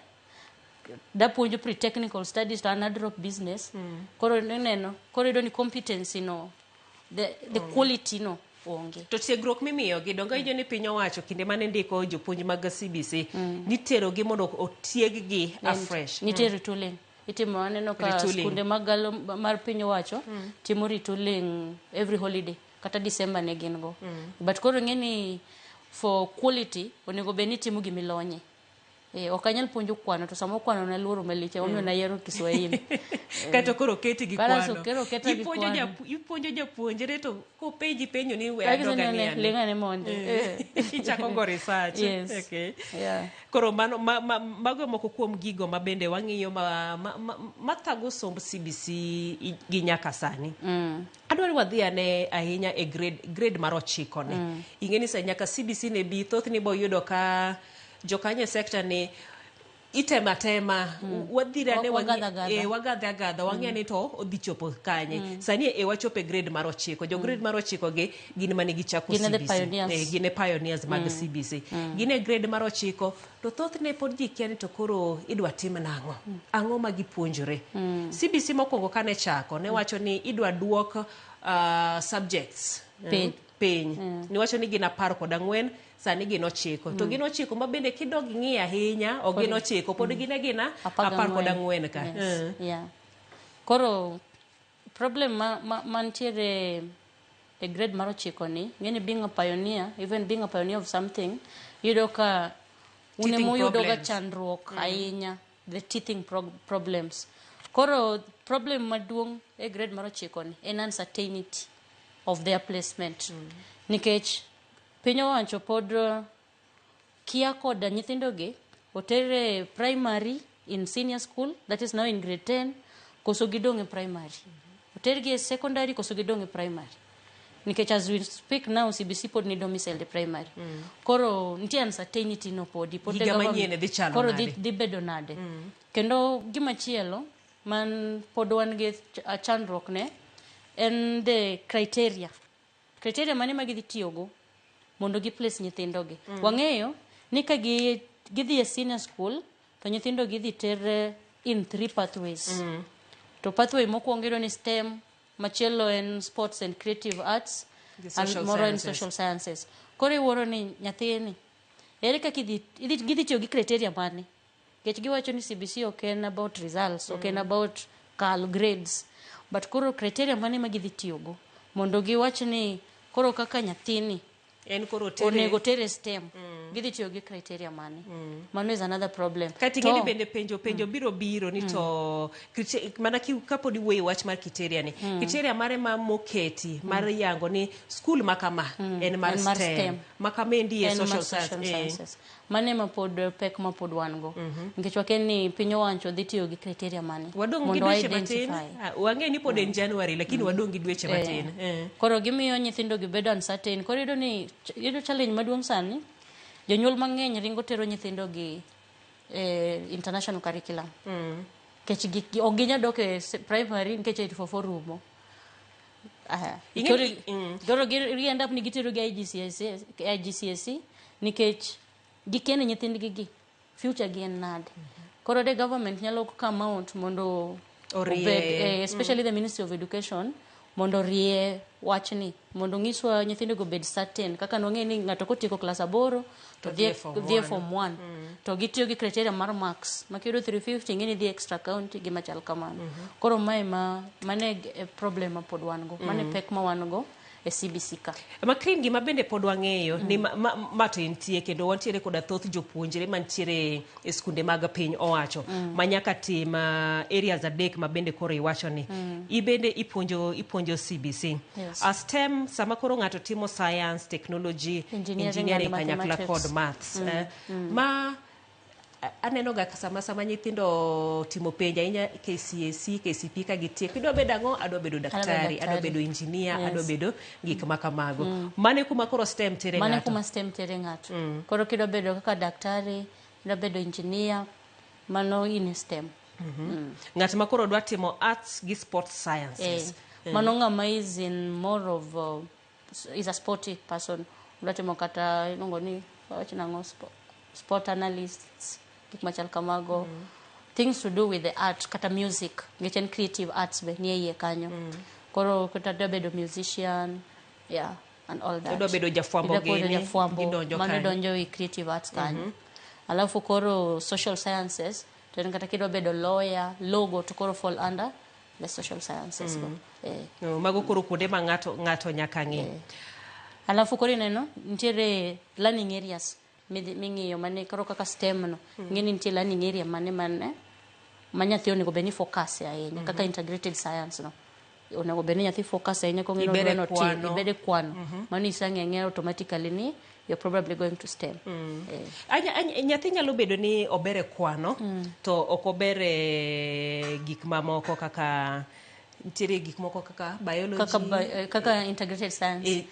dapuonjo pre-technical studies to an adrop business. Koro ineno, koro iyudo ni competency no, the quality no onge. To tiegruok mimiyogi, donge iwinjo ni piny owacho kinde mane ndiko jopuonj mag CBC, niterogi mondo otieggi afresh. Nitie retooling. Itimo, aneno ka Retooling. skunde mag galo mar piny owacho timo retooling every holiday, kata December ne gin go. But koro ing'e ni for quality onego bed ni itimo gimilonye. Ok anyal puonjo kwano to samo kwano naluoro malich emomiyo nayiero Kiswahili. Kato koro oketi gi Koro kwano. koro oketa gi Ipuonjo kwano. ipuonjo japuonjre to kopenji penjo ni we Kaka adoga isenene, ni ane. ling' ane mondi. Ichako go research. Yes. Okay. Yeah. Koro mano, mago moko kuom gigo ma bende wang'iyo mathago somb CBC gi nyaka sani. Adwaro wadhi ane ahinya e grade mar ochiko ni. Ing'e ni sa nyaka CBC ne bi, thothne bo yudo ka jokanyo e sector ni Itemo atema, wadhirane. Wagadha agadha. Wagadhe agadha, wang'e ni to odhi chopo kanye. Sani e wachopo e grade mar 9. Jo grade mar 9 gi gin mane gichako Gin e the CBC. pioneers. Gin e pioneers mag CBC. Gin e grade mar 9 to thothne pod ji kia ni to koro idwa tim nang'o, ang'o ma gipuonjore. CBC mokwongo kane chako ne wacho ni idwa duok subjects Piny. Piny. Niwacho ni gin 14, sani gin 9. To gin 9 ma bende kidog ing'iyo ahinya, ok gin 9, pod gin agina 14 ka. Yes. Yeah. Koro problem ma mantiere e grade mar 9 ni, ng'eni being a pioneer, even being a pioneer of something, iyudo ka un Teething emuyudo ga problems. chandruok ahinya, the teething problems. Koro problem maduong' e grade mar 9 ni en uncertainty of their placement. Nikech piny owacho pod kia koda nyithindogi oter e primary in senior school, that is now in grade 10, koso gidong' e primary. Otergi e secondary koso gidong' e primary. Nikech as we speak now, CBC pod ni domiciled e primary. Koro nitie uncertainty no podi. Pod the Higa government- manyien dhi chalo Koro nade? dhi bedo nade. Kendo gimachielo man pod wan gi chandruok ne en the criteria. Criteria mane ma gidhi tiyogo mondo gi place nyithindogi. Wang'eyo ni ka gidhi e senior school to nyithindo gidhi ter in three pathways. To pathway mokwongo iyudo ni STEM, machielo en sports and creative arts, The and social moro en sciences. social sciences. Koro iwuoro ni nyathini ere kaka gidhi tiyo gi criteria mane? Nikech giwacho ni CBC ok en about results, ok en about kal grades. But koro criteria mane ma gidhi tiyogo mondo giwach ni koro kaka nyathini En koro tere onego tere STEM, gidhi tiyo gi criteria mane? Mano is another problem. Kata ing'e ni bende penjo biro biro ni to mana kapod iwuoyo e wach mar criteria ni, criteria mare ma moketi mar yango ni skul ma kama en mar En mar STEM, STEM. ma kama endi e En mar social social science. Sciences. Mano ema pod pek ma pod wan go. Nikech wakia ni piny owacho dhi tiyo gi criteria mane Wadong' gi mondo dweche matin. identify. Ah, wang'e ni pod en January, lakini wadong' gi dweche matin. Koro gimiyo nyithindo gi bedo uncertain. Koro iyudo ni iyudo challenge maduong' sani, jonyuol mang'eny ringo tero nyithindo gi international curriculum. Nikech ok ginyal dok e primary nikech 844 rumo. Aha. Koro gi end up ni gitero gi IGCSE, IGCSE nikech gikia ni nyithindgi gi future gi en nade. Koro the government nyalo come out mondo orie. Obed, especially the Ministry of Education mondo orie wachni mondo onyiswa nyithindo go bed certain kaka nwang'e ni ng'ato kotieko klas 8 to To dhi e form dhi e one. form 1 to gitiyo gi criteria mar marks ma kiyudo 350 ing'e ni dhi extra county gima chal kamano. Koro mae ma mane e problem ma pod wan go, mane pek ma wan go e CBC ka. Makrin, gima bende pod wang'eyo ni ma to entie kendo wantiere koda thoth jopuonjre mantiere e skunde mag piny owacho ma nyaka tim areas adek ma bende koro iwacho ni ibende ipuonjo CBC. Yes. A STEM, sama koro ng'ato timo science, technology, engineering engineering and kanyakla mathematics. Kod maths. Ma aneno ga sama nyithindo timo penj ahinya KCSE, KCPE, ka gitieko, idwa bedo ang'o? Adwa bedo daktari, adwa daktari. Bedo engineer, adwa bedo gik ma kamago. Mano e kuma koro STEM tere Mano ng'ato. kuma STEM tere ng'ato. Koro kidwa bedo kaka daktari, idwa bedo engineer, mano in e STEM. Ng'at ma koro dwa timo arts gi sports sciences. Mano ng'ama is in more of is a sporty person. Odwa timo kata iluongo ni wawach nang'o, sport analysts, gik machal kamago. Things to do with the art kata music, nikech en creative arts be nie iye kanyo. Koro kata dwa bedo musician, yeah, and all that. Idwa bedo jafwambo Idwa bedo gini, jafwambo, gidonjo mano kanyo. Donjo e creative arts kanyo. Alafu koro social sciences, to en kata kidwa bedo lawyer, logo to koro fall under the social sciences go. No, mago koro kuonde ma ng'ato nyaka ng'i. Alafu koro ineno nitiere learning areas ming'iyo mane koro kaka STEM no. Ing'e ni nitie learning area mane ma nyathi onego bed ni focus ahinya, kaka integrated science no. Onego bed ni nyathi focus ahinya kong'eyo ni Ibede odwa notim, kwano. ibede kwano. Mano isang'e ang'eya automatically ni you're probably going to STEM. Nyathi nyalo bedo ni ober e kwano to ok ober e gik mamoko kaka Nitiere gik moko kaka biology, kaka integrated science.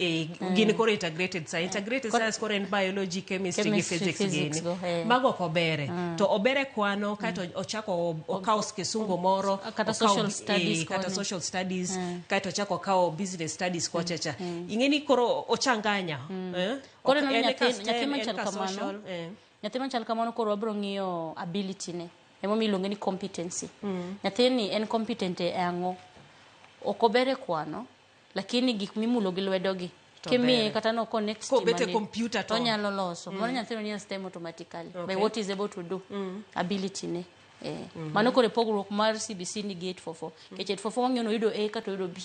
Gin koro integrated science. Integrated science koro en biology, chemistry, gi Chemistry, physics, physics gini. go, Mago ok obere. To obere kwano kaeto ochako okawo kisungu moro, Kata social studies kata koni. social studies, kaeto ochako okawo business studies kocha cha. Ing'e ni koro ochanganya. Koro Ok ineno en nyathi ka nyathi STEM, en machal ka kamano. social, Nyathi machal kamano koro wabiro ng'iyo ability ne. Emomiyo iluonge ni competency. Nyathini en competent e ang'o? Ok ober e kwano, lakini gik mimulo gi lwedo gi. To Kimiye bere. kata no connect Kobet e stima ni, computer to- onyalo loso. Mano nyathino nie STEM automatically. By what he's able to do. Ability ne. Mano koro e pogruok mar CBC ni gi 844. Nikech 844 wang'iyo ni oyudo A kata oyudo B.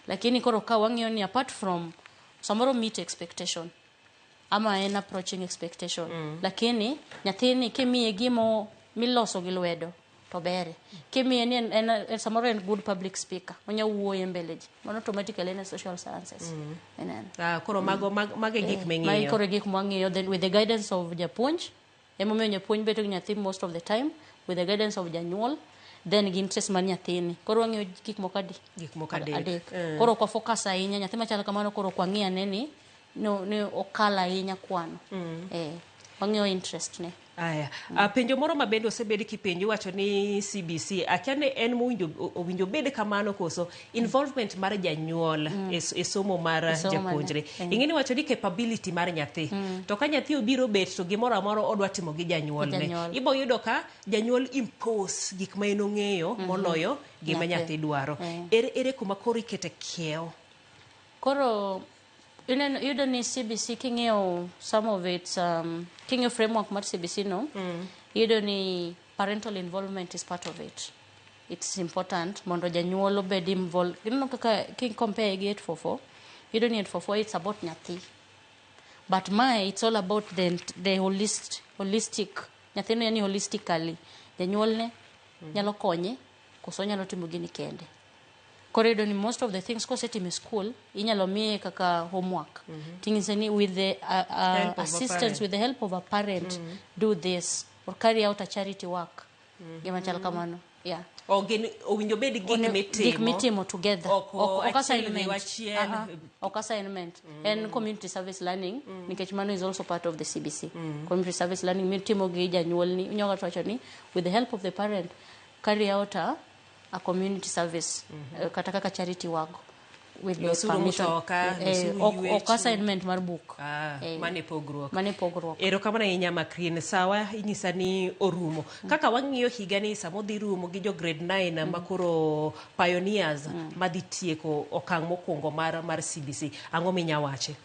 Lakini koro ka wang'iyo ni apart from samoro meet expectation ama en approaching expectation. Lakini nyathini kimiye gimo miloso gi lwedo to bere. Kimiye ni en samoro en good public speaker, onya wuoyo e mbele ji. Mano automatically en e social sciences. Ineno. Ah, koro mago mago e gik Magi ming'iyo. koro e gik mwang'iyo then with the guidance of japuonj. Emomiyo japuonj bedo gi nyathi most of the time with the guidance of janyuol then gi interest mar nyathini. Koro wang'iyo gik moko adi? Gik moko adek. Koro ok wa focus ahinya nyathi machalo kamano koro ok wang'i ane ni no, ni okalo ahinya kwano. Wang'iyo interest ne. Aya. Penjo moro ma bende osebed kipenjo iwacho ni CBC akia ni en mowinjo owinjo bed kamano koso involvement mar janyuol e somo mar E somo mar japuonjre. nyathi. Ing'e ni wacho ni capability mar nyathi. To ka nyathi obiro bet to gimoro amora odwa timo gi janyuolne. Gi janyuol. Ibo yudo ka janyuol impose gik ma en ong'eyo moloyo gima Nyathi. nyathi dwaro. Ere kuma koro ikete kiewo? Koro ineno iyudo ni CBC king'iyo some of its king'iyo framework mar CBC no, iyudo ni parental involvement is part of it. It's important mondo janyuol obed involved. Ineno kaka ki compare gi 844, iyudo ni 844 it's about nyathi. But mae it's all about the holistic. Nyathino yani holistically. Janyuolne nyalo konye koso onyalo timo gini kende. Koro iyudo ni most of the things kosetimo e school inyalo miye kaka homework. Ting'ise ni with the Help of a assistance, parent. with the help of a parent, do this or carry out a charity work. Gima chal kamano. Yeah. Ok gin owinjo bed gik mitimo. Gik mitimo together. Ok Ok achiel assignment. riw achiel. Aha, ok assignment. En community service learning nikech mano is also part of the CBC. Community service learning mitimo gi janyuolni. Inyalo wacho ni with the help of the parent carry out a community service kata kaka charity work with the Losuru permission. mtoka, losuru ywech. Ok assignment mar book. Ah, mano e pogruok. Mano e pogruok. Erokamano ahinya Macrine. Sawa inyisa ni orumo. Kaka wang'iyo higani sama odhi rumo gi jo grade 9 ma koro pioneers madhi tieko okang' mokwongo mar CBC. Ang'o minya wache?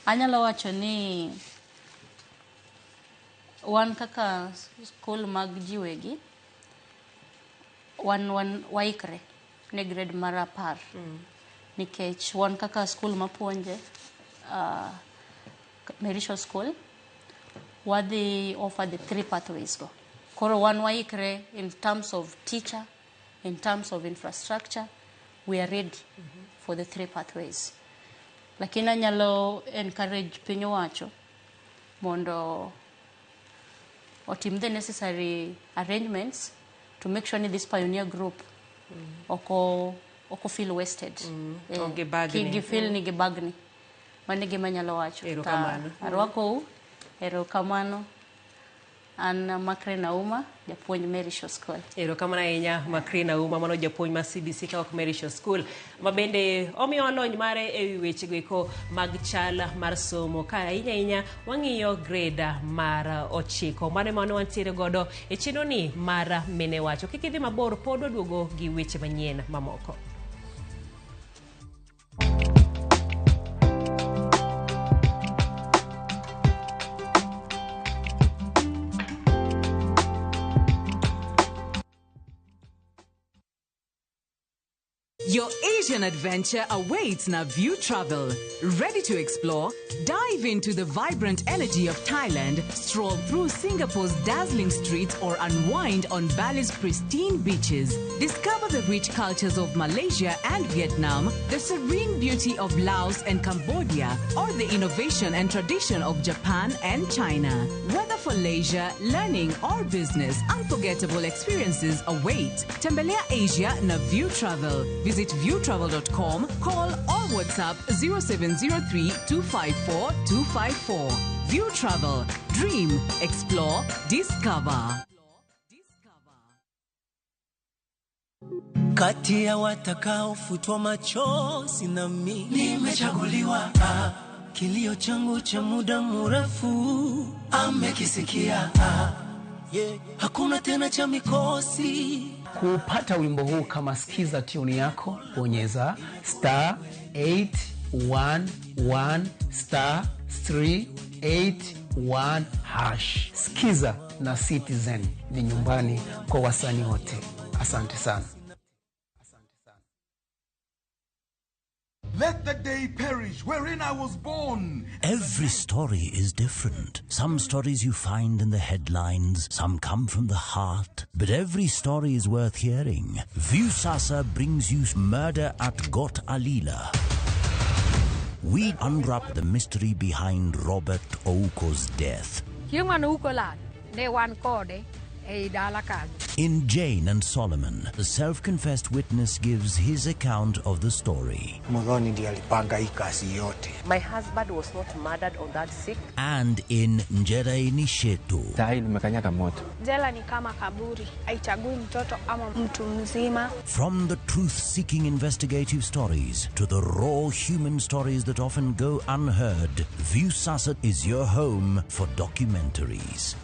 Anyalo wacho ni wan kaka skul mag ji wegi wan waikre ne grade mar 10 nikech wan kaka skul mapuonje Merisho School wadhi offer the 3 pathways go. Koro wan waikre in terms of teacher, in terms of infrastructure, we are ready for the 3 pathways. Lakini anyalo encourage piny owacho mondo otim the necessary arrangements to make sure ni this pioneer group oko feel wasted. Ok gibagni. Kik gifeel ni gibagni. Mano e gima anyalo wacho. Erokamano. Ta arwakou, erokamano. An Macrine Auma, japuonj Merisho School. Erokamano ahinya Macrine Auma, mano japuonj mar CBC ka ok Merisho School, ma bende omiyowa lony mare e wi wechego eko mag chal mar somo. Ka ahinya ahinya wang'iyo grade mar 9. Mano ema ne wantiere godo e chenro ni mar Mine Wacho. Kik idhi mabor, pod waduogo gi weche manyien mamoko. Your Asian adventure awaits na View Travel. Ready to explore? Dive into the vibrant energy of Thailand, stroll through Singapore's dazzling streets, or unwind on Bali's pristine beaches. Discover the rich cultures of Malaysia and Vietnam, the serene beauty of Laos and Cambodia, or the innovation and tradition of Japan and China. Whether for leisure, learning, or business, unforgettable experiences await. Tembelea Asia na View Travel. Visit viewtravel.com, call or WhatsApp 0703 254 254. View Travel. Dream, explore, discover. Kati ya watakaofutwa machozi na mimi nimechaguliwa. Ah, kilio changu cha muda mrefu amekisikia. Ah, yeah. Hakuna tena cha mikosi. Kupata wimbo huu kama skiza tune yako, bonyeza star 811 star 381 hash. Skiza na Citizen ni nyumbani kwa wasanii wote. Asante sana. Let the day perish wherein I was born. Every story is different. Some stories you find in the headlines, some come from the heart, but every story is worth hearing. Viusasa brings you Murder at Got Alila. We unwrap the mystery behind Robert Ouko's death. Chieng' mane Ouko lal, ne wan kode ei dala kanyo. In Jane and Solomon, the self-confessed witness gives his account of the story. Muthoni ndiye alipanga hii kazi yote. My husband was not murdered on that 6th. And in Njera ni Shetu. Sahi nimekanyaga moto. Jela ni kama kaburi, haichagui mtoto ama mtu mzima. From the truth-seeking investigative stories to the raw human stories that often go unheard, Viusasa is your home for documentaries.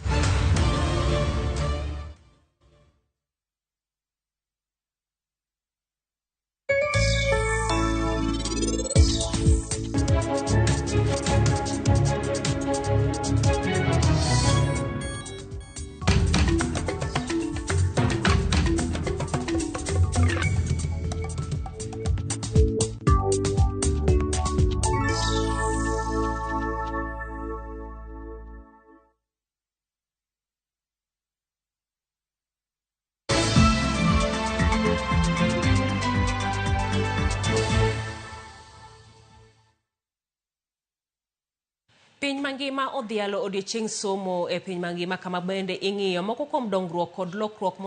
Piny mangima odhialo odiochieng' somo e piny mangima kama bende ing'iyo moko kuom dongruok kod lokruok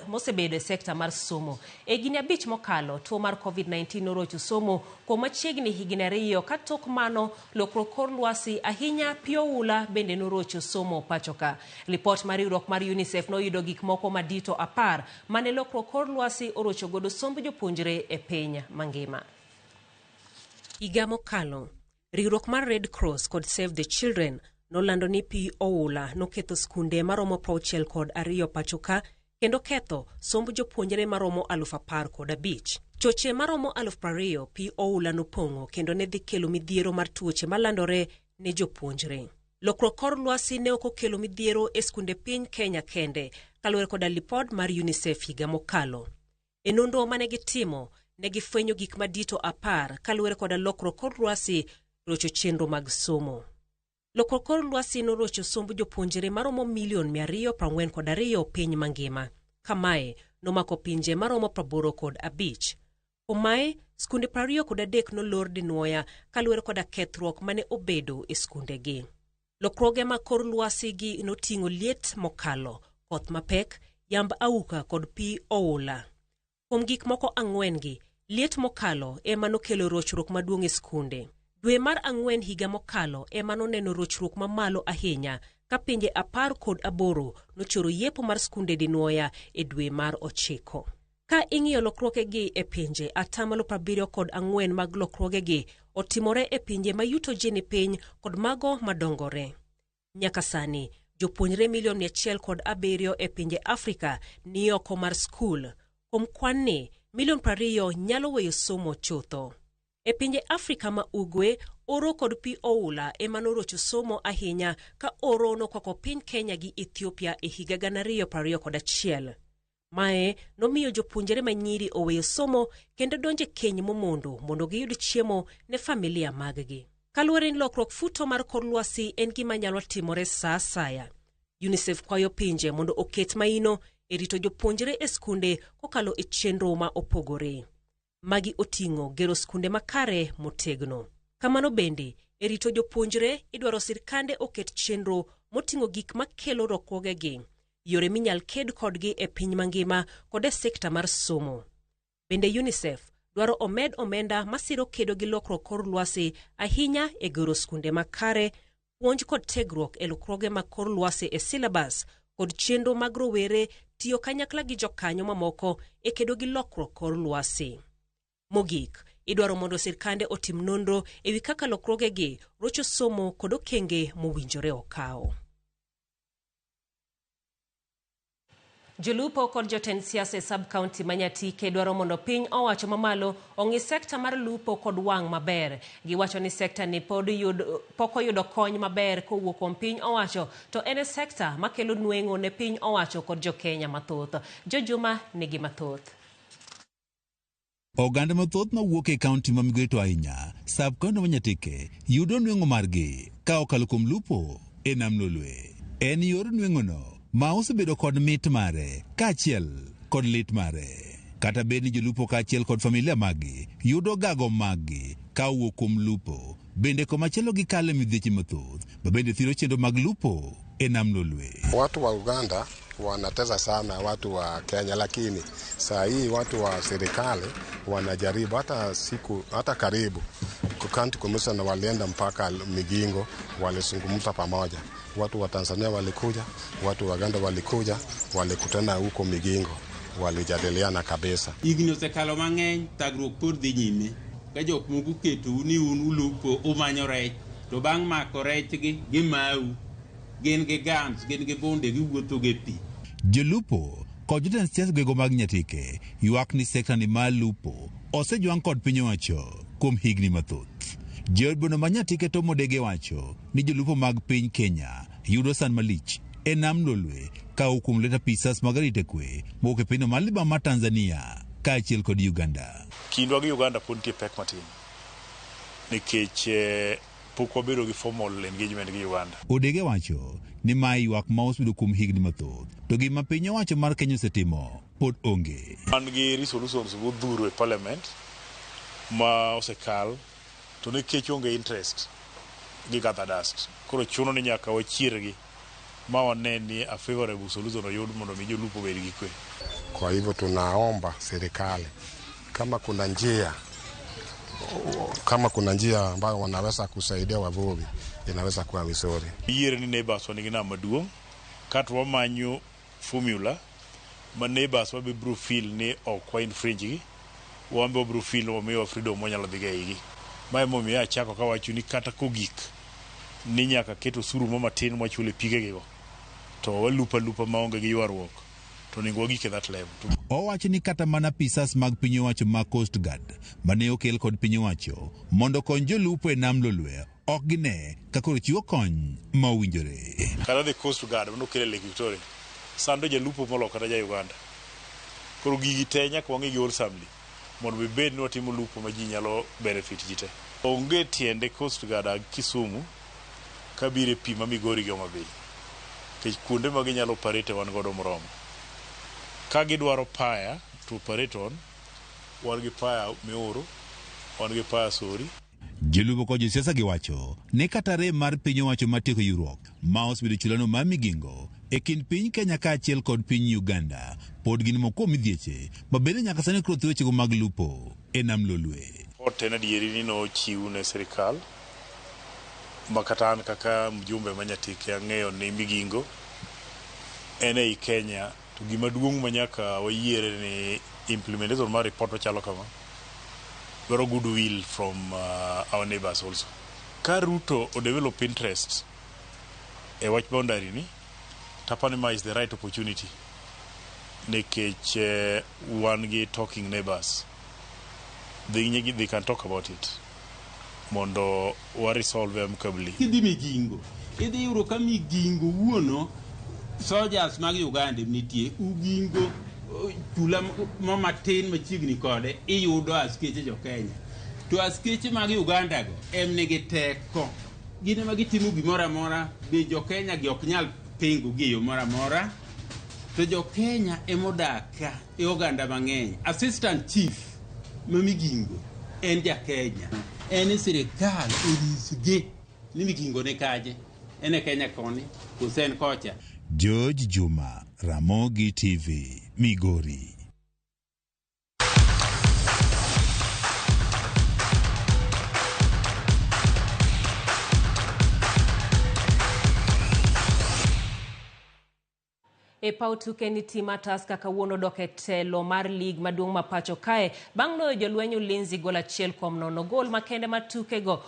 mosebed e sekta mar somo. E higni 5 mokalo, tuo mar COVID-19 norocho somo kuom machiegni higni 2 ka tok mano lokruok kor lwasi ahinya pi oula bende norocho somo pacho ka. Lipot mar riwruok mar UNICEF noyudo gik moko madito 10 mane lokruok kor lwasi orocho godo somb jopuonjre e piny mangima. Higa mokalo, riwruok mar Red Cross kod Save the Children nolando ni pi oula noketho skunde maromo 62 pacho ka kendo ketho somb jopuonjre maromo 15,000. Choche maromo 20,000 pi oula nopong'o kendo ne dhi kelo midhiero mar tuoche malandore ne jopuonjre. Lokruok kor lwasi ne ok okelo midhiero e skunde piny Kenya kende kaluwore koda lipod mar UNICEF higa mokalo. E nonro mane gitimo, ne gifwenyo gik madito 10 kaluwore koda lokruok kor lwasi rocho chenro mag somo. Lokruok kor lwasi norocho somb jopuonjre maromo milion 242 piny mangima. Kamae nomako pinje maromo 85. Kuom mae, skunde 23 nolor dinwoya kaluwore koda kethruok mane obedo e skundegi. Lokruoge mag kor lwasi gi noting'o liet mokalo, koth mapek, yamb auka kod pi oula. Kuom gik moko 4 gi, liet mokalo ema nokelo rochruok maduong' e skunde. Dwe mar 4 higa mokalo ema noneno rochruok mamalo ahinya ka pinje 18 nochoro yepo mar skunde dinwoya e dwe mar 9. Ka ing'iyo lokruogegi e pinje, 74% mag lokruogegi otimore e pinje ma yuto ji ni piny kod mago madongore. Nyaka sani, jopuonjre milion 107 e pinje Afrika ni oko mar skul. Kuom kwan ni, milion 20 nyalo weyo somo chutho. E pinje Afrika ma Ugwe, oro kod pi oula ema norocho somo ahinya ka oro nokwako piny Kenya gi Ethiopia e higa 2021. Mae nomiyo jopuonjre ma nyiri oweyo somo kendo donjo e keny momondo mondo giyud chiemo ne familia maggi. Kaluwore ni lokruok futo mar kor lwasi en gima nyalo timore sa asaya. UNICEF kwayo pinje mondo oket maino e rito jopuonjre e skunde kokalo e chenro ma opogore. Magi oting'o gero skunde makare motegno. Kamano bende, e rito jopuonjre idwaro sirkande oket chenro moting'o gik makelo lokruogegi, yore minyal ked kodgi e piny mangima kod e sekta mar somo. Bende UNICEF dwaro omed omenda masiro kedo gi lokruok kor lwasi ahinya e gero skunde makare, puonj kod tiegruok e lokruoge mag kor lwasi e syllabus kod chenro mag rowere tiyo kanyakla gi jokanyo mamoko e kedo gi lokruok kor lwasi. Mogik, idwaro mondo sirkande otim nonro e wi kaka lokruogegi rocho somo kod okenge mowinjore okaw. Jolupo kod jotend siasa e sub-county ma Nyatike dwaro mondo piny owacho mamalo ong'i sekta mar lupo kod wang' maber. Giwacho ni sekta ni pok oyudo kony maber kowuok kuom piny owacho to en e sekta makelo nweng'o ne piny owacho kod jo-Kenya mathoth. Jojuma nigi mathoth. Oganda mathoth mawuok e kaunti ma Migori to ahinya sub-county ma Nyatike yudo nweng'o margi ka okalo kuom lupo e nam Lolwe. En yor nweng'ono ma osebedo kod mit mare kaachiel kod lit mare. Kata bed ni jolupo kaachiel kod familia maggi yudo gago maggi ka owuok kuom lupo, bende komachielo gikalo e midhieche mathoth ma bende thiro chenro mag lupo e nam Lolwe. Watu wa Uganda wanatesa sana watu wa Kenya, lakini saa hii watu wa serikali wanajaribu hata siku hata karibu county commissioner walienda mpaka Migingo, walizungumza pamoja. Watu wa Tanzania walikuja, watu wa Uganda walikuja, walikutana huko Migingo, walijadiliana kabisa. Higni osekalo mang'eny, thagruok pod dhi nyime. Ka jok moko oketou ni un ulupo umanyo rech, to bang' mako rechgi gimau. Gin gi guns, gin gi bunde, giwuotho gi pi. Jolupo kod jotend siasa gwego mag Nyatike ywak ni sekta ni mar lupo osejwang' kod piny owacho kuom higni mathoth. Jood boma ma Nyatike Tom Odege wacho ni jolupo mag piny Kenya yudo san malich e nam Lolwe ka owuok kuom lwet apisas mag arita kwe mowuok e pinyno mar libamba mar Tanzania kaachiel kod Uganda. Kindwa gi Uganda pod nitie pek matin nikech pok wabedo gi formal engagement gi Uganda. Odege wacho ni mae ywak ma osebedo kuom higni mathoth to gima piny owacho mar Kenya osetimo pod onge. Wan gi resolutions modhuro e parliament ma osekal to nikech onge interest gi gather dust. Koro chuno ni nyaka wachiergi ma wane ni a favorable solution oyud mondo mi jolupo obed gi kwe. Kwa hivyo tunaomba serikali kama kuna njia ambayo wanaweza kusaidia wavuvi inaweza kuwa vizuri. Yiere ni neighbors wanigi nam maduong' kato wamanyo formula ma neighbors wabe biro feel ni ok wa infringe gi, wan be wabiro feel ni wamiyowa freedom wanyalo dhi go eigi. Ma emomiyo achako kawacho ni kata kogik ni nyaka ket osuru mo matin mwachulo e pigegi to walupo alupa maonge gi ywaruok to onego wagik e that level. Owacho ni kata mana apisas mag piny owacho mag Coast Guard mane okel kod piny owacho mondo okony jolupo e nam Lolwe ok gine ka koro chiwo kony ma owinjore. Kata the Coast Guard mane okel e Lake Victoria sando jalupo moloyo kata ja Uganda. Koro gigi te nyaka wang'i gi wholesomely mondo wabed ni watimo lupo ma ji nyalo benefit ji te. Onge tiende Coast Guard ag Kisumu kabiro e pi ma Migori gi Homa Bay. Nikech kuonde ma ginyalo operate wan godo moromo. Ka gidwaro paya to operate on, wan gi paya Miuru, wan gi paya Sori. Jolupo kod josiasa giwacho ni kata rem mar piny owacho mar tieko ywaruok ma osebedo chulano mar Migingo e kind piny Kenya kaachiel kod piny Uganda pod gin moko kuom midhieche ma bende nyaka sani koro thiro wechego mag lupo e nam Lolwe. Report en adieri ni nochiw ne sirikal ma kata an kaka mjumbe ma Nyatike ang'eyo ni Migingo en ei Kenya to gima duong' ma nyaka wayiere ni implementation mar report machalo kama dwaro goodwill from our neighbors also. Ka Ruto o develop interest e wach boundary ni, tapani ma is the right opportunity nikech wan gi talking neighbors. They can talk about it mondo wa resolve amicably. Kidhi Migingo, idhi yudo ka Migingo wuono soldiers mag Uganda nitie, Ugingo chula mo matin machiegni kode iyudo askeche jo Kenya. To askeche mag Uganda go em nigi teko. Gin ema gitimo gimoro amora, be jo Kenya gi ok nyal pingo gi e yo moro amora. To jo Kenya emodak ka e oganda mang'eny. Assistant chief ma Migingo en ja Kenya. En ni sirikal onyisgi ni Migingo ni kaje. En e Kenya koni kose en kocha. George Juma, Ramogi TV, Migori. E paw tuke ni tim mar Tusker kawuono dok e telo mar lig maduong' ma pacho kae bang' loyo jolweny Ulinzi gol 1-0. Gol makende mar tukego